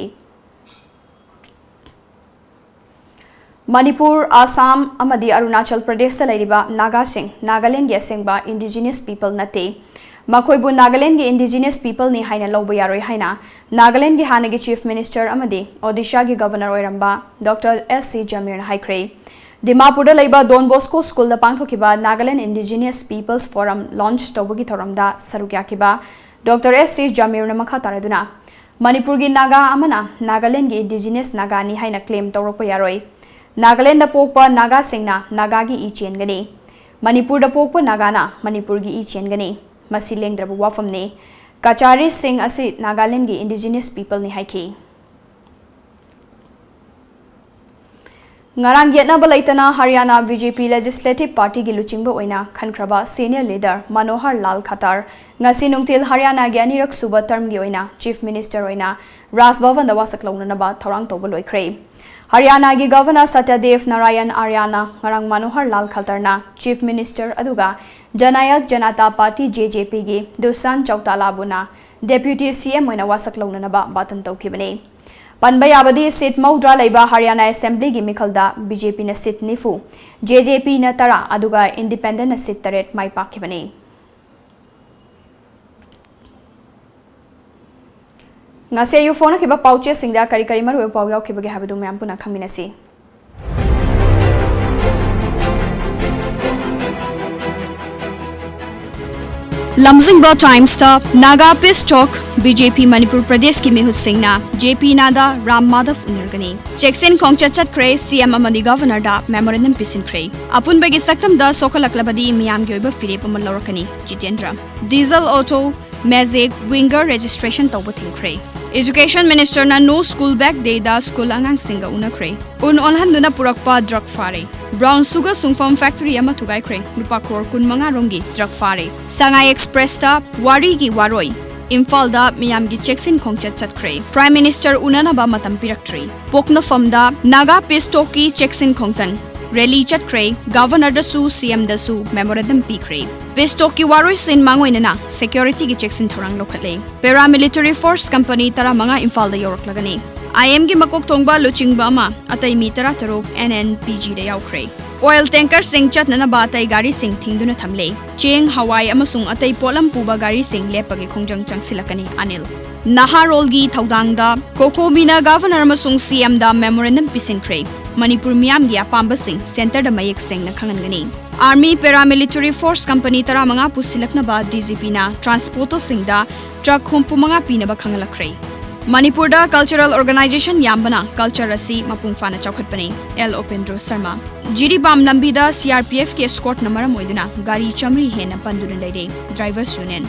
ꯃꯅꯤꯄꯨꯔ, ꯑꯁꯥꯝ ꯑꯃꯗꯤ ꯑꯔꯨꯅꯥꯆꯜ ꯄ꯭ꯔꯗꯦꯁꯇ ꯂꯩꯔꯤꯕ ꯅꯥꯒꯥꯁꯤꯡ ꯅꯥꯒꯥꯂꯦꯟꯒꯤ ꯑꯁꯦꯡꯕ indigenous people ꯅꯠꯇꯦ꯫ ꯃꯈꯣꯏꯕꯨ ꯅꯥꯒꯥꯂꯦꯟꯒꯤ indigenous peopleꯅꯤ ꯍꯥꯏꯅ ꯂꯧꯕ ꯌꯥꯔꯣꯏ ꯍꯥꯏꯅ ꯅꯥꯒꯥꯂꯦꯟꯒꯤ ꯍꯥꯟꯅꯒꯤ Chief Minister ꯑꯃꯗꯤ ꯑꯣꯗꯤꯁꯥꯒꯤ Governor ꯑꯣꯏꯔꯝꯕ Doctor S C ꯖꯃꯤꯔꯅ ꯍꯥꯏꯈ꯭ꯔꯦ꯫ ꯗꯤꯃꯥꯄꯨꯔꯗ ꯂꯩꯕ Don Bosco Schoolꯗ ꯄꯥꯡꯊꯣꯛꯈꯤꯕ Nagaland Indigenous Peoples Forum launch ꯇꯧꯕꯒꯤ ꯊꯧꯔꯝꯗ ꯁꯔꯨꯛ ꯌꯥꯈꯤꯕ Doctor S C ꯖꯃꯤꯔꯅ ꯃꯈꯥ ꯇꯥꯔꯗꯨꯅ, ꯃꯅꯤꯄꯨꯔꯒꯤ ꯅꯥꯒꯥ ꯑꯃꯅ ꯅꯥꯒꯥꯂꯦꯟꯗꯒꯤ ꯏꯟꯗꯤꯖꯤꯅꯁ ꯅꯥꯒꯥꯅꯤ ꯍꯥꯏꯅ ꯀ꯭ꯂꯦꯝ ꯇꯧꯔꯛꯄ ꯌꯥꯔꯣꯏ꯫ ꯅꯥꯒꯥꯂꯦꯟꯗ ꯄꯣꯛꯄ ꯅꯥꯒꯥꯁꯤꯡꯅ ꯅꯥꯒꯥꯒꯤ ꯏ ꯆꯦꯟꯒꯅꯤ꯫ ꯃꯅꯤꯄꯨꯔꯗ ꯄꯣꯛꯄ ꯅꯥꯒꯥꯅ ꯃꯅꯤꯄꯨꯔꯒꯤ ꯏ ꯆꯦꯟꯒꯅꯤ꯫ ꯃꯁꯤ ꯂꯦꯡꯗ꯭ꯔꯕ ꯋꯥꯐꯝꯅꯤ꯫ ꯀꯆꯥꯔꯤꯁꯤꯡ ꯑꯁꯤ ꯅꯥꯒꯥꯂꯦꯟꯗꯒꯤ ꯏꯟꯗꯤꯖꯤꯅꯁ ꯄꯤꯄꯜꯅꯤ ꯍꯥꯏꯈꯤ꯫ ꯉꯔꯥꯡ ꯌꯦꯠꯅꯕ ꯂꯩꯇꯅ ꯍꯔꯤꯌꯥꯅꯥ ꯕꯤ ꯖꯦ ꯄꯤ ꯂꯦꯖꯤꯁꯂꯦꯇꯤꯚ ꯄꯥꯔꯇꯤꯒꯤ ꯂꯨꯆꯤꯡꯕ ꯑꯣꯏꯅ ꯈꯟꯈ꯭ꯔꯕ ꯁꯦꯅꯤꯌꯔ ꯂꯤꯗꯔ ꯃꯅꯣꯍꯔ ꯂꯥꯜ ꯈꯠꯇꯥꯔ ꯉꯁꯤ ꯅꯨꯡꯊꯤꯜ ꯍꯔꯤꯌꯥꯅꯥꯒꯤ ꯑꯅꯤꯔꯛ ꯁꯨꯕ ꯇꯔꯝꯒꯤ ꯑꯣꯏꯅ ꯆꯤꯐ ꯃꯤꯅꯤꯁꯇꯔ ꯑꯣꯏꯅ ꯔꯥꯖ ꯚꯕꯟꯗ ꯋꯥꯁꯛ ꯂꯧꯅꯅꯕ ꯊꯧꯔꯥꯡ ꯇꯧꯕ ꯂꯣꯏꯈ꯭ꯔꯦ꯫ ꯍꯔꯤꯌꯥꯅꯥꯒꯤ ꯒꯚꯔꯅꯔ ꯁꯇ꯭ꯌꯗꯦꯕ ꯅꯥꯔꯥꯌꯟ ꯑꯥꯔꯌꯥꯅ ꯉꯔꯥꯡ ꯃꯅꯣꯍꯔ ꯂꯥꯜ ꯈꯠꯇꯥꯔꯅ ꯆꯤꯐ ꯃꯤꯅꯤꯁꯇꯔ ꯑꯗꯨꯒ ꯖꯅꯥꯌꯛ ꯖꯅꯇꯥ ꯄꯥꯔꯇꯤ ꯖꯦ ꯖꯦ ꯄꯤꯒꯤ ꯗꯨꯁꯥꯟ ꯆꯧꯇꯥꯂꯥꯕꯨꯅ ꯗꯦꯄ꯭ꯌꯨꯇꯤ ꯁꯤ ꯑꯦꯝ ꯑꯣꯏꯅ ꯋꯥꯁꯛ ꯂꯧꯅꯅꯕ ꯕꯥꯇꯟ ꯇꯧꯈꯤꯕꯅꯤ꯫ ꯄꯟꯕ ꯌꯥꯕꯗꯤ ꯁꯤꯠ ꯃꯧꯗ꯭ꯔꯥ ꯂꯩꯕ ꯍꯔꯤꯌꯥꯅꯥ ꯑꯦꯁꯦꯝꯕ꯭ꯂꯤꯒꯤ ꯃꯤꯈꯜꯗ ꯕꯤ ꯖꯦ ꯄꯤꯅ ꯁꯤꯠ ꯅꯤꯐꯨ, ꯖꯦ ꯖꯦ ꯄꯤꯅ ꯇꯔꯥ, ꯑꯗꯨꯒ ꯏꯟꯗꯤꯄꯦꯟꯗꯦꯟꯠꯅ ꯁꯤꯠ ꯇꯔꯦꯠ ꯃꯥꯏ ꯄꯥꯛꯈꯤꯕꯅꯤ꯫ ꯉꯁꯤ ꯑꯌꯨꯛ ꯐꯣꯡꯅꯈꯤꯕ ꯄꯥꯎꯆꯦꯁꯤꯡꯗ ꯀꯔꯤ ꯀꯔꯤ ꯃꯔꯨꯑꯣꯏꯕ ꯄꯥꯎ ꯌꯥꯎꯈꯤꯕꯒꯦ ꯍꯥꯏꯕꯗꯨ ꯃꯌꯥꯝ ꯄꯨꯟꯅ ꯈꯪꯃꯤꯟꯅꯁꯤ꯫ ꯂꯝꯖꯤꯡꯕ ꯇꯥꯏꯝꯁꯇ ꯅꯥꯒꯥ ꯄꯤꯁ ꯇꯣꯛ, ꯕꯤ ꯖꯦ ꯄꯤ ꯃꯅꯤꯄꯨꯔ ꯄ꯭ꯔꯗꯦꯁꯀꯤ ꯃꯤꯍꯨꯠꯁꯤꯡꯅ ꯖꯦ ꯄꯤ ꯅꯥꯗꯥ, ꯔꯥꯝ ꯃꯥꯙꯕ ꯎꯅꯔꯒꯅꯤ꯫ ꯆꯦꯛꯁꯤꯟ ꯈꯣꯡꯆꯠ ꯆꯠꯈ꯭ꯔꯦ, ꯁꯤ ꯑꯦꯝ ꯑꯃꯗꯤ ꯒꯚꯔꯅꯔꯗ ꯃꯦꯃꯣꯔꯦꯟꯗꯝ ꯄꯤꯁꯤꯟꯈ꯭ꯔꯦ꯫ ꯑꯄꯨꯟꯕꯒꯤ ꯁꯛꯇꯝꯗ ꯁꯣꯛꯍꯜꯂꯛꯂꯕꯗꯤ ꯃꯤꯌꯥꯝꯒꯤ ꯑꯣꯏꯕ ꯐꯤꯔꯦꯞ ꯑꯃ ꯂꯧꯔꯛꯀꯅꯤ, ꯖꯤꯇꯦꯟꯗ꯭ꯔ꯫ ꯗꯤꯖꯜ ꯑꯣꯇꯣ, ꯃꯦꯖꯤꯛ, ꯋꯤꯡꯒꯔ ꯔꯦꯖꯤꯁꯇ꯭ꯔꯦꯁꯟ ꯇꯧꯕ ꯊꯤꯡꯈ꯭ꯔꯦ꯫ ꯑꯦꯖꯨꯀꯦꯁꯟ ꯃꯤꯅꯤꯁꯇꯔꯅ ꯅꯣ ꯁ꯭ꯀꯨꯜ ꯕꯦꯛ ꯗꯦꯗ ꯁ꯭ꯀꯨꯜ ꯑꯉꯥꯡꯁꯤꯡꯒ ꯎꯅꯈ꯭ꯔꯦ꯫ ꯎꯟ ꯑꯣꯜꯍꯟꯗꯨꯅ ꯄꯨꯔꯛꯄ ꯗ꯭ꯔꯒ ꯐꯥꯔꯦ꯫ ꯕ꯭ꯔꯥꯎꯟ ꯁꯨꯒꯔ ꯁꯨꯡꯐꯝ ꯐꯦꯛꯇꯔꯤ ꯑꯃ ꯊꯨꯒꯥꯏꯈ꯭ꯔꯦ꯫ ꯂꯨꯄꯥ ꯀ꯭ꯔꯣꯔ ꯀꯨꯟꯃꯉꯥ ꯔꯣꯝꯒꯤ ꯗ꯭ꯔꯒ ꯐꯥꯔꯦ꯫ ꯁꯉꯥꯏ ꯑꯦꯛꯁꯄ꯭ꯔꯦꯁꯇ ꯋꯥꯔꯤꯒꯤ ꯋꯥꯔꯣꯏ꯫ ꯏꯝꯐꯥꯜꯗ ꯃꯤꯌꯥꯝꯒꯤ ꯆꯦꯛꯁꯤꯟ ꯈꯣꯡꯆꯠ ꯆꯠꯈ꯭ꯔꯦ꯫ ꯄ꯭ꯔꯥꯏꯝ ꯃꯤꯅꯤꯁꯇꯔ ꯎꯅꯅꯕ ꯃꯇꯝ ꯄꯤꯔꯛꯇ꯭ꯔꯤ꯫ ꯄꯣꯛꯅꯐꯝꯗ ꯅꯥꯒꯥ ꯄꯤꯁ ꯇꯣꯛꯀꯤ ꯆꯦꯛꯁꯤꯟ ꯈꯣꯡꯖꯪ ꯔꯦꯂꯤ ꯆꯠꯈ꯭ꯔꯦ꯫ ꯒꯚꯔꯅꯔꯗꯁꯨ ꯁꯤ ꯑꯦꯝꯗꯁꯨ ꯃꯦꯃꯣꯔꯦꯟꯗꯝ ꯄꯤꯈ꯭ꯔꯦ꯫ ꯄꯤꯁ ꯇꯣꯛꯀꯤ ꯋꯥꯔꯣꯏꯁꯤꯟ ꯃꯥꯡꯑꯣꯏꯅꯅ ꯁꯦꯀ꯭ꯌꯨꯔꯤꯇꯤꯒꯤ ꯆꯦꯛꯁꯤꯟ ꯊꯧꯔꯥꯡ ꯂꯧꯈꯠꯂꯦ꯫ ꯄꯦꯔꯥꯃꯤꯂꯤꯇꯔꯤ ꯐꯣꯔꯁ ꯀꯝꯄꯅꯤ ꯇꯔꯥꯃꯉꯥ ꯏꯝꯐꯥꯜꯗ ꯌꯧꯔꯛꯂꯒꯅꯤ꯫ ꯑꯥꯏ ꯑꯦꯝꯒꯤ ꯃꯀꯣꯛ ꯊꯣꯡꯕ ꯂꯨꯆꯤꯡꯕ ꯑꯃ, ꯑꯇꯩ ꯃꯤ ꯇꯔꯥꯇꯔꯨꯛ ꯑꯦꯟ ꯑꯦꯟ ꯄꯤ ꯖꯤꯗ ꯌꯥꯎꯈ꯭ꯔꯦ꯫ ꯑꯣꯏꯜ ꯇꯦꯡꯀꯔꯁꯤꯡ ꯆꯠꯅꯅꯕ ꯑꯇꯩ ꯒꯥꯔꯤꯁꯤꯡ ꯊꯤꯡꯗꯨꯅ ꯊꯝꯂꯦ꯫ ꯆꯦꯡ, ꯍꯋꯥꯏ ꯑꯃꯁꯨꯡ ꯑꯇꯩ ꯄꯣꯠꯂꯝ ꯄꯨꯕ ꯒꯥꯔꯤꯁꯤꯡ ꯂꯦꯞꯄꯒꯤ ꯈꯣꯡꯖꯪ ꯆꯪꯁꯤꯜꯂꯛꯀꯅꯤ꯫ ꯑꯅꯤꯜ ꯅꯍꯥꯔꯣꯜꯒꯤ ꯊꯧꯗꯥꯡꯗ ꯀꯣꯀꯣꯃꯤꯅ ꯒꯚꯔꯅꯔ ꯑꯃꯁꯨꯡ ꯁꯤ ꯑꯦꯝꯗ ꯃꯦꯃꯣꯔꯦꯟꯗꯝ ꯄꯤꯁꯤꯟꯈ꯭ꯔꯦ꯫ ꯃꯅꯤꯄꯨꯔ ꯃꯤꯌꯥꯝꯒꯤ ꯑꯄꯥꯝꯕꯁꯤꯡ ꯁꯦꯟꯇꯔꯗ ꯃꯌꯦꯛ ꯁꯦꯡꯅ ꯈꯪꯍꯟꯒꯅꯤ꯫ ꯑꯥꯔꯃꯤ ꯄꯦꯔꯥꯃꯤꯂꯤꯇꯔꯤ ꯐꯣꯔꯁ ꯀꯝꯄꯅꯤ ꯇꯔꯥꯃꯉꯥ ꯄꯨꯁꯤꯜꯂꯛꯅꯕ ꯗꯤ ꯖꯤ ꯄꯤꯅ ꯇ꯭ꯔꯥꯟꯁꯄꯣꯔꯇꯔꯁꯤꯡꯗ ꯇ꯭ꯔꯛ ꯍꯨꯝꯐꯨꯃꯉꯥ ꯄꯤꯅꯕ ꯈꯪꯍꯜꯂꯛꯈ꯭ꯔꯦ꯫ ꯃꯅꯤꯄꯨꯔꯗ cultural organization ꯌꯥꯝꯕꯅ culture ꯑꯁꯤ ꯃꯄꯨꯡ ꯐꯥꯅ ꯆꯥꯎꯈꯠꯄꯅꯤ꯫ ꯑꯦꯜ ꯎꯄꯦꯟꯗ꯭ꯔꯣ ꯁꯔꯃ꯫ ꯖꯤꯔꯤꯕꯥꯝ ꯂꯝꯕꯤꯗ CRPFꯀꯤ escortꯅ ꯃꯔꯝ ꯑꯣꯏꯗꯨꯅ ꯒꯥꯔꯤ ꯆꯥꯃꯔꯤ ꯍꯦꯟꯅ ꯄꯟꯗꯨꯅ ꯂꯩꯔꯦ꯫ Drivers Union꯫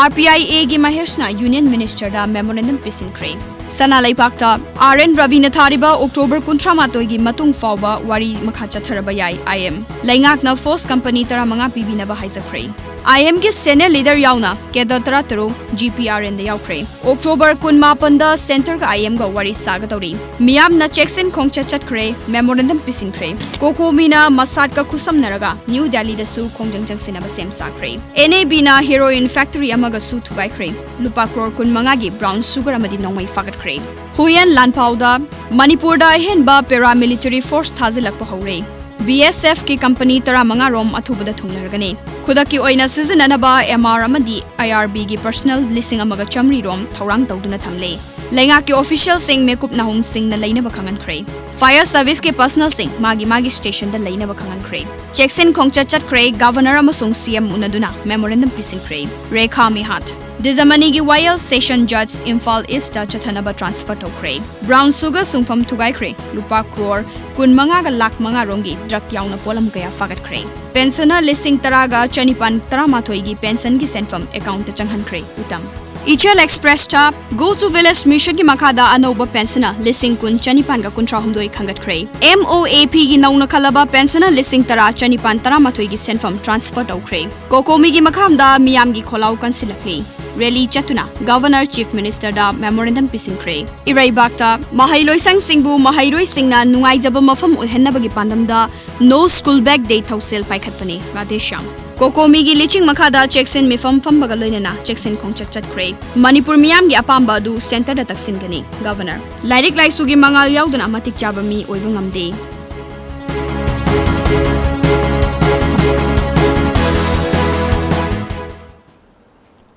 RPIAꯒꯤ ꯃꯍꯦꯁꯅ Union Ministerꯗ memorandum ꯄꯤꯁꯤꯟꯈ꯭ꯔꯦ꯫ ꯁꯅꯥ ꯂꯩꯕꯥꯛꯇ ꯑꯥꯔ ꯑꯦꯟ ꯔꯕꯤꯅ ꯊꯥꯔꯤꯕ October ꯀꯨꯟꯊ꯭ꯔꯥ ꯃꯥꯊꯣꯏꯒꯤ ꯃꯇꯨꯡ ꯐꯥꯎꯕ ꯋꯥꯔꯤ ꯃꯈꯥ ꯆꯠꯊꯔꯕ ꯌꯥꯏ꯫ IM꯫ ꯂꯩꯉꯥꯛꯅ POS company ꯇꯔꯥꯃꯉꯥ ꯄꯤꯕꯤꯅꯕ ꯍꯥꯏꯖꯈ꯭ꯔꯦ꯫ IMꯒꯤ senior leader ꯌꯥꯎꯅ cadre ꯇꯔꯥꯇꯔꯨꯛ GPRNꯗ ꯌꯥꯎꯈ꯭ꯔꯦ꯫ October ꯀꯨꯟꯃꯥꯄꯟꯗ centreꯒ IMꯒ ꯋꯥꯔꯤ ꯁꯥꯒꯗꯧꯔꯤ꯫ ꯃꯤꯌꯥꯝꯅ ꯆꯦꯛꯁꯤꯟ ꯈꯣꯡꯆꯠ ꯆꯠꯈ꯭ꯔꯦ, memorandum ꯄꯤꯁꯤꯟꯈ꯭ꯔꯦ꯫ COCOMIꯅ MASATꯀ ꯈꯨꯠꯁꯝꯅꯔꯒ ꯅ꯭ꯌꯨ ꯗꯦꯜꯂꯤꯗꯁꯨ ꯈꯣꯡꯖꯪ ꯆꯪꯁꯤꯟꯅꯕ ꯁꯦꯝ ꯁꯥꯈ꯭ꯔꯦ꯫ NABꯅ heroin factory ꯑꯃꯒꯁꯨ ꯊꯨꯒꯥꯏꯈ꯭ꯔꯦ꯫ ꯂꯨꯄꯥ ꯀ꯭ꯔꯣꯔ ꯀꯨꯟꯃꯉꯥꯒꯤ brown sugar ꯑꯃꯗꯤ ꯅꯣꯡꯃꯩ ꯐꯥꯒꯠꯈ꯭ꯔꯦ꯫ ꯍꯨꯌꯦꯟ ꯂꯥꯟꯐꯥꯎꯗ ꯃꯅꯤꯄꯨꯔꯗ ꯑꯍꯦꯟꯕ paramilitary force ꯊꯥꯖꯤꯜꯂꯛꯄ ꯍꯧꯔꯦ꯫ BSFꯀꯤ company ꯇꯔꯥꯃꯉꯥ ꯔꯣꯝ ꯑꯊꯨꯕꯗ ꯊꯨꯡꯂꯔꯒꯅꯤ꯫ ꯈꯨꯗꯛꯀꯤ ꯑꯣꯏꯅ ꯁꯤꯖꯤꯟꯅꯅꯕ MR ꯑꯃꯗꯤ IRBꯒꯤ personnel ꯂꯤꯁꯤꯡ ꯑꯃꯒ ꯆꯥꯃꯔꯤ ꯔꯣꯝ ꯊꯧꯔꯥꯡ ꯇꯧꯗꯨꯅ ꯊꯝꯂꯦ꯫ ꯂꯩꯉꯥꯛꯀꯤ officialꯁꯤꯡ ꯃꯤꯀꯨꯞ ꯅꯥꯍꯨꯝꯁꯤꯡꯅ ꯂꯩꯅꯕ ꯈꯪꯍꯟꯈ꯭ꯔꯦ꯫ Fire serviceꯀꯤ personnelꯁꯤꯡ ꯃꯥꯒꯤ ꯃꯥꯒꯤ stationꯗ ꯂꯩꯅꯕ ꯈꯪꯍꯟꯈ꯭ꯔꯦ꯫ ꯆꯦꯛꯁꯤꯟ ꯈꯣꯡꯆꯠ ꯆꯠꯈ꯭ꯔꯦ꯫ Governor ꯑꯃꯁꯨꯡ CM ꯎꯅꯗꯨꯅ memorandum ꯄꯤꯁꯤꯟꯈ꯭ꯔꯦ꯫ ꯔꯦꯈꯥ ꯃꯤꯍꯥꯠ꯫ ꯗꯤꯖꯃꯅꯤꯒꯤ ꯋꯥꯌꯦꯜ session judge ꯏꯝꯐꯥꯜ Eastꯇ ꯆꯠꯊꯅꯕ transfer ꯇꯧꯈ꯭ꯔꯦ꯫ Brown sugar ꯁꯨꯡꯐꯝ ꯊꯨꯒꯥꯏꯈ꯭ꯔꯦ꯫ ꯂꯨꯄꯥ ꯀ꯭ꯔꯣꯔ ꯀꯨꯟꯃꯉꯥꯒ ꯂꯥꯈ ꯃꯉꯥ ꯔꯣꯝꯒꯤ drug ꯌꯥꯎꯅ ꯄꯣꯠꯂꯝ ꯀꯌꯥ ꯐꯥꯒꯠꯈ꯭ꯔꯦ꯫ Pensioner ꯂꯤꯁꯤꯡ ꯇꯔꯥꯒ ꯆꯅꯤꯄꯥꯟ ꯇꯔꯥꯃꯥꯊꯣꯏꯒꯤ pensionꯒꯤ ꯁꯦꯟꯐꯝ accountꯇ ꯆꯪꯍꯟꯈ꯭ꯔꯦ꯫ ꯎꯇꯝ꯫ ꯏꯆꯦꯜ Expressꯇ Go to Village Missionꯒꯤ ꯃꯈꯥꯗ ꯑꯅꯧꯕ pensioner ꯂꯤꯁꯤꯡ ꯀꯨꯟ ꯆꯅꯤꯄꯥꯟꯒ ꯀꯨꯟꯊ꯭ꯔꯥ ꯍꯨꯝꯗꯣꯏ ꯈꯟꯒꯠꯈ꯭ꯔꯦ꯫ MOAPꯒꯤ ꯅꯧꯅ ꯈꯜꯂꯕ pensioner ꯂꯤꯁꯤꯡ ꯇꯔꯥ ꯆꯅꯤꯄꯥꯟ ꯇꯔꯥꯃꯥꯊꯣꯏꯒꯤ ꯁꯦꯟꯐꯝ transfer ꯇꯧꯈ꯭ꯔꯦ꯫ COCOMIꯒꯤ ꯃꯈꯥꯗ ꯃꯤꯌꯥꯝꯒꯤ ꯈꯣꯜꯂꯥꯎ ꯀꯟꯁꯤꯜꯂꯛꯂꯤ꯫ Rally ꯆꯠꯇꯨꯅ Governor, Chief Ministerꯗ memorandum ꯄꯤꯁꯤꯟꯈ꯭ꯔꯦ꯫ ꯏꯔꯩꯕꯥꯛꯇ ꯃꯍꯩꯂꯣꯏꯁꯪꯁꯤꯡꯕꯨ ꯃꯍꯩꯔꯣꯏꯁꯤꯡꯅ ꯅꯨꯡꯉꯥꯏꯖꯕ ꯃꯐꯝ ꯑꯣꯏꯍꯟꯅꯕꯒꯤ ꯄꯥꯟꯗꯝꯗ No School Bag Day ꯊꯧꯁꯤꯜ ꯄꯥꯏꯈꯠꯄꯅꯤ꯫ ꯔꯥꯙꯦꯁ꯭ꯌꯥꯝ꯫ COCOMIꯒꯤ ꯂꯤꯆꯤꯡ ꯃꯈꯥꯗ ꯆꯦꯛꯁꯤꯟ ꯃꯤꯐꯝ ꯐꯝꯕꯒ ꯂꯣꯏꯅꯅ ꯆꯦꯛꯁꯤꯟ ꯈꯣꯡꯆꯠ ꯆꯠꯈ꯭ꯔꯦ꯫ ꯃꯅꯤꯄꯨꯔ ꯃꯤꯌꯥꯝꯒꯤ ꯑꯄꯥꯝꯕ ꯑꯗꯨ centreꯗ ꯇꯛꯁꯤꯟꯒꯅꯤ꯫ Governor꯫ ꯂꯥꯏꯔꯤꯛ ꯂꯥꯏꯁꯨꯒꯤ ꯃꯉꯥꯜ ꯌꯥꯎꯗꯅ ꯃꯇꯤꯛ ꯆꯥꯕ ꯃꯤ ꯑꯣꯏꯕ ꯉꯝꯗꯦ꯫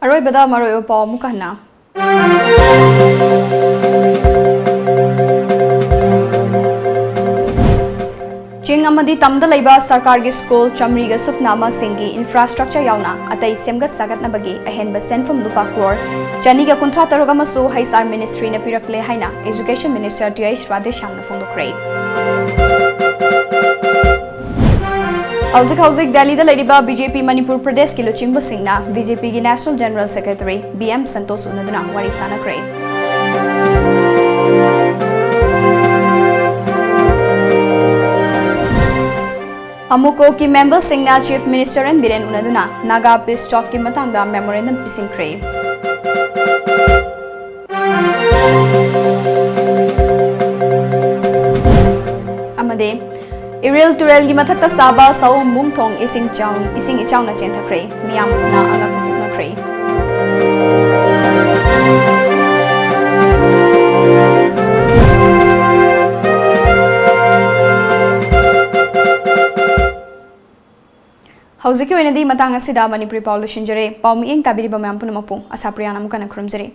ꯑꯔꯣꯏꯕꯗ ꯃꯔꯨꯑꯣꯏꯕ ꯄꯥꯎ ꯑꯃꯨꯛꯀ ꯍꯟꯅ꯫ ꯆꯤꯡ ꯑꯃꯗꯤ ꯇꯝꯗ ꯂꯩꯕ ꯁꯔꯀꯥꯔꯒꯤ ꯁ꯭ꯀꯨꯜ ꯆꯥꯃꯔꯤꯒ ꯁꯨꯞꯅ ꯑꯃꯁꯤꯡꯒꯤ ꯏꯟꯐ꯭ꯔꯥꯁ꯭ꯇ꯭ꯔꯛꯆꯔ ꯌꯥꯎꯅ ꯑꯇꯩ ꯁꯦꯝꯒꯠ ꯁꯥꯒꯠꯅꯕꯒꯤ ꯑꯍꯦꯟꯕ ꯁꯦꯟꯐꯝ ꯂꯨꯄꯥ ꯀ꯭ꯔꯣꯔ ꯆꯅꯤꯒ ꯀꯨꯟꯊ꯭ꯔꯥ ꯇꯔꯨꯛ ꯑꯃꯁꯨ ꯍꯩꯁ ꯑꯥꯔ ꯃꯤꯅꯤꯁꯇ꯭ꯔꯤꯅ ꯄꯤꯔꯛꯂꯦ ꯍꯥꯏꯅ ꯑꯦꯖꯨꯀꯦꯁꯟ ꯃꯤꯅꯤꯁꯇꯔ ꯇꯤ ꯑꯩꯆ ꯔꯥꯙꯦꯁ꯭ꯌꯥꯝꯅ ꯐꯣꯡꯗꯣꯛꯈ꯭ꯔꯦ꯫ ꯍꯧꯖꯤꯛ ꯍꯧꯖꯤꯛ ꯗꯦꯜꯂꯤꯗ ꯂꯩꯔꯤꯕ ꯕꯤ ꯖꯦ ꯄꯤ ꯃꯅꯤꯄꯨꯔ ꯄ꯭ꯔꯗꯦꯁꯀꯤ ꯂꯨꯆꯤꯡꯕꯁꯤꯡꯅ ꯕꯤ ꯖꯦ ꯄꯤꯒꯤ national general secretary B M Santosh ꯎꯅꯗꯨꯅ ꯋꯥꯔꯤ ꯁꯥꯟꯅꯈ꯭ꯔꯦ꯫ ꯑꯃꯨꯀꯣꯛꯀꯤ ꯃꯦꯝꯕꯔꯁꯤꯡꯅ ꯆꯤꯐ ꯃꯤꯅꯤꯁꯇꯔ ꯑꯦꯟ ꯕꯤꯔꯦꯟ ꯎꯅꯗꯨꯅ ꯅꯥꯒꯥ ꯄꯤꯁ ꯇꯣꯛꯀꯤ ꯃꯇꯥꯡꯗ ꯃꯦꯃꯣꯔꯦꯟꯗꯝ ꯄꯤꯁꯤꯟꯈ꯭ꯔꯦ꯫ ꯑꯃꯗꯤ ꯏꯔꯤꯜ ꯇꯨꯔꯦꯜꯒꯤ ꯃꯊꯛꯇ ꯁꯥꯕ ꯁꯑꯣꯝꯕꯨꯡ ꯊꯣꯡ ꯏꯁꯤꯡ ꯆꯥꯎ-, ꯏꯁꯤꯡ ꯏꯆꯥꯎꯅ ꯆꯦꯟꯊꯈ꯭ꯔꯦ꯫ ꯃꯤꯌꯥꯝꯅ ꯑꯉꯛꯄ ꯄꯣꯛꯅꯈ꯭ꯔꯦ꯫ ꯍꯧꯖꯤꯛꯀꯤ ꯑꯣꯏꯅꯗꯤ ꯃꯇꯥꯡ ꯑꯁꯤꯗ ꯃꯅꯤꯄꯨꯔꯤ ꯄꯥꯎ ꯂꯣꯏꯁꯤꯟꯖꯔꯦ꯫ ꯄꯥꯎ ꯃꯤꯠꯌꯦꯡ ꯇꯥꯕꯤꯔꯤꯕ ꯃꯌꯥꯝ ꯄꯨꯝꯅꯃꯛꯄꯨ ꯑꯁꯥ ꯄ꯭ꯔꯤꯌꯥꯅ ꯑꯃꯨꯛ ꯍꯟꯅ ꯈꯨꯔꯨꯝꯖꯔꯤ꯫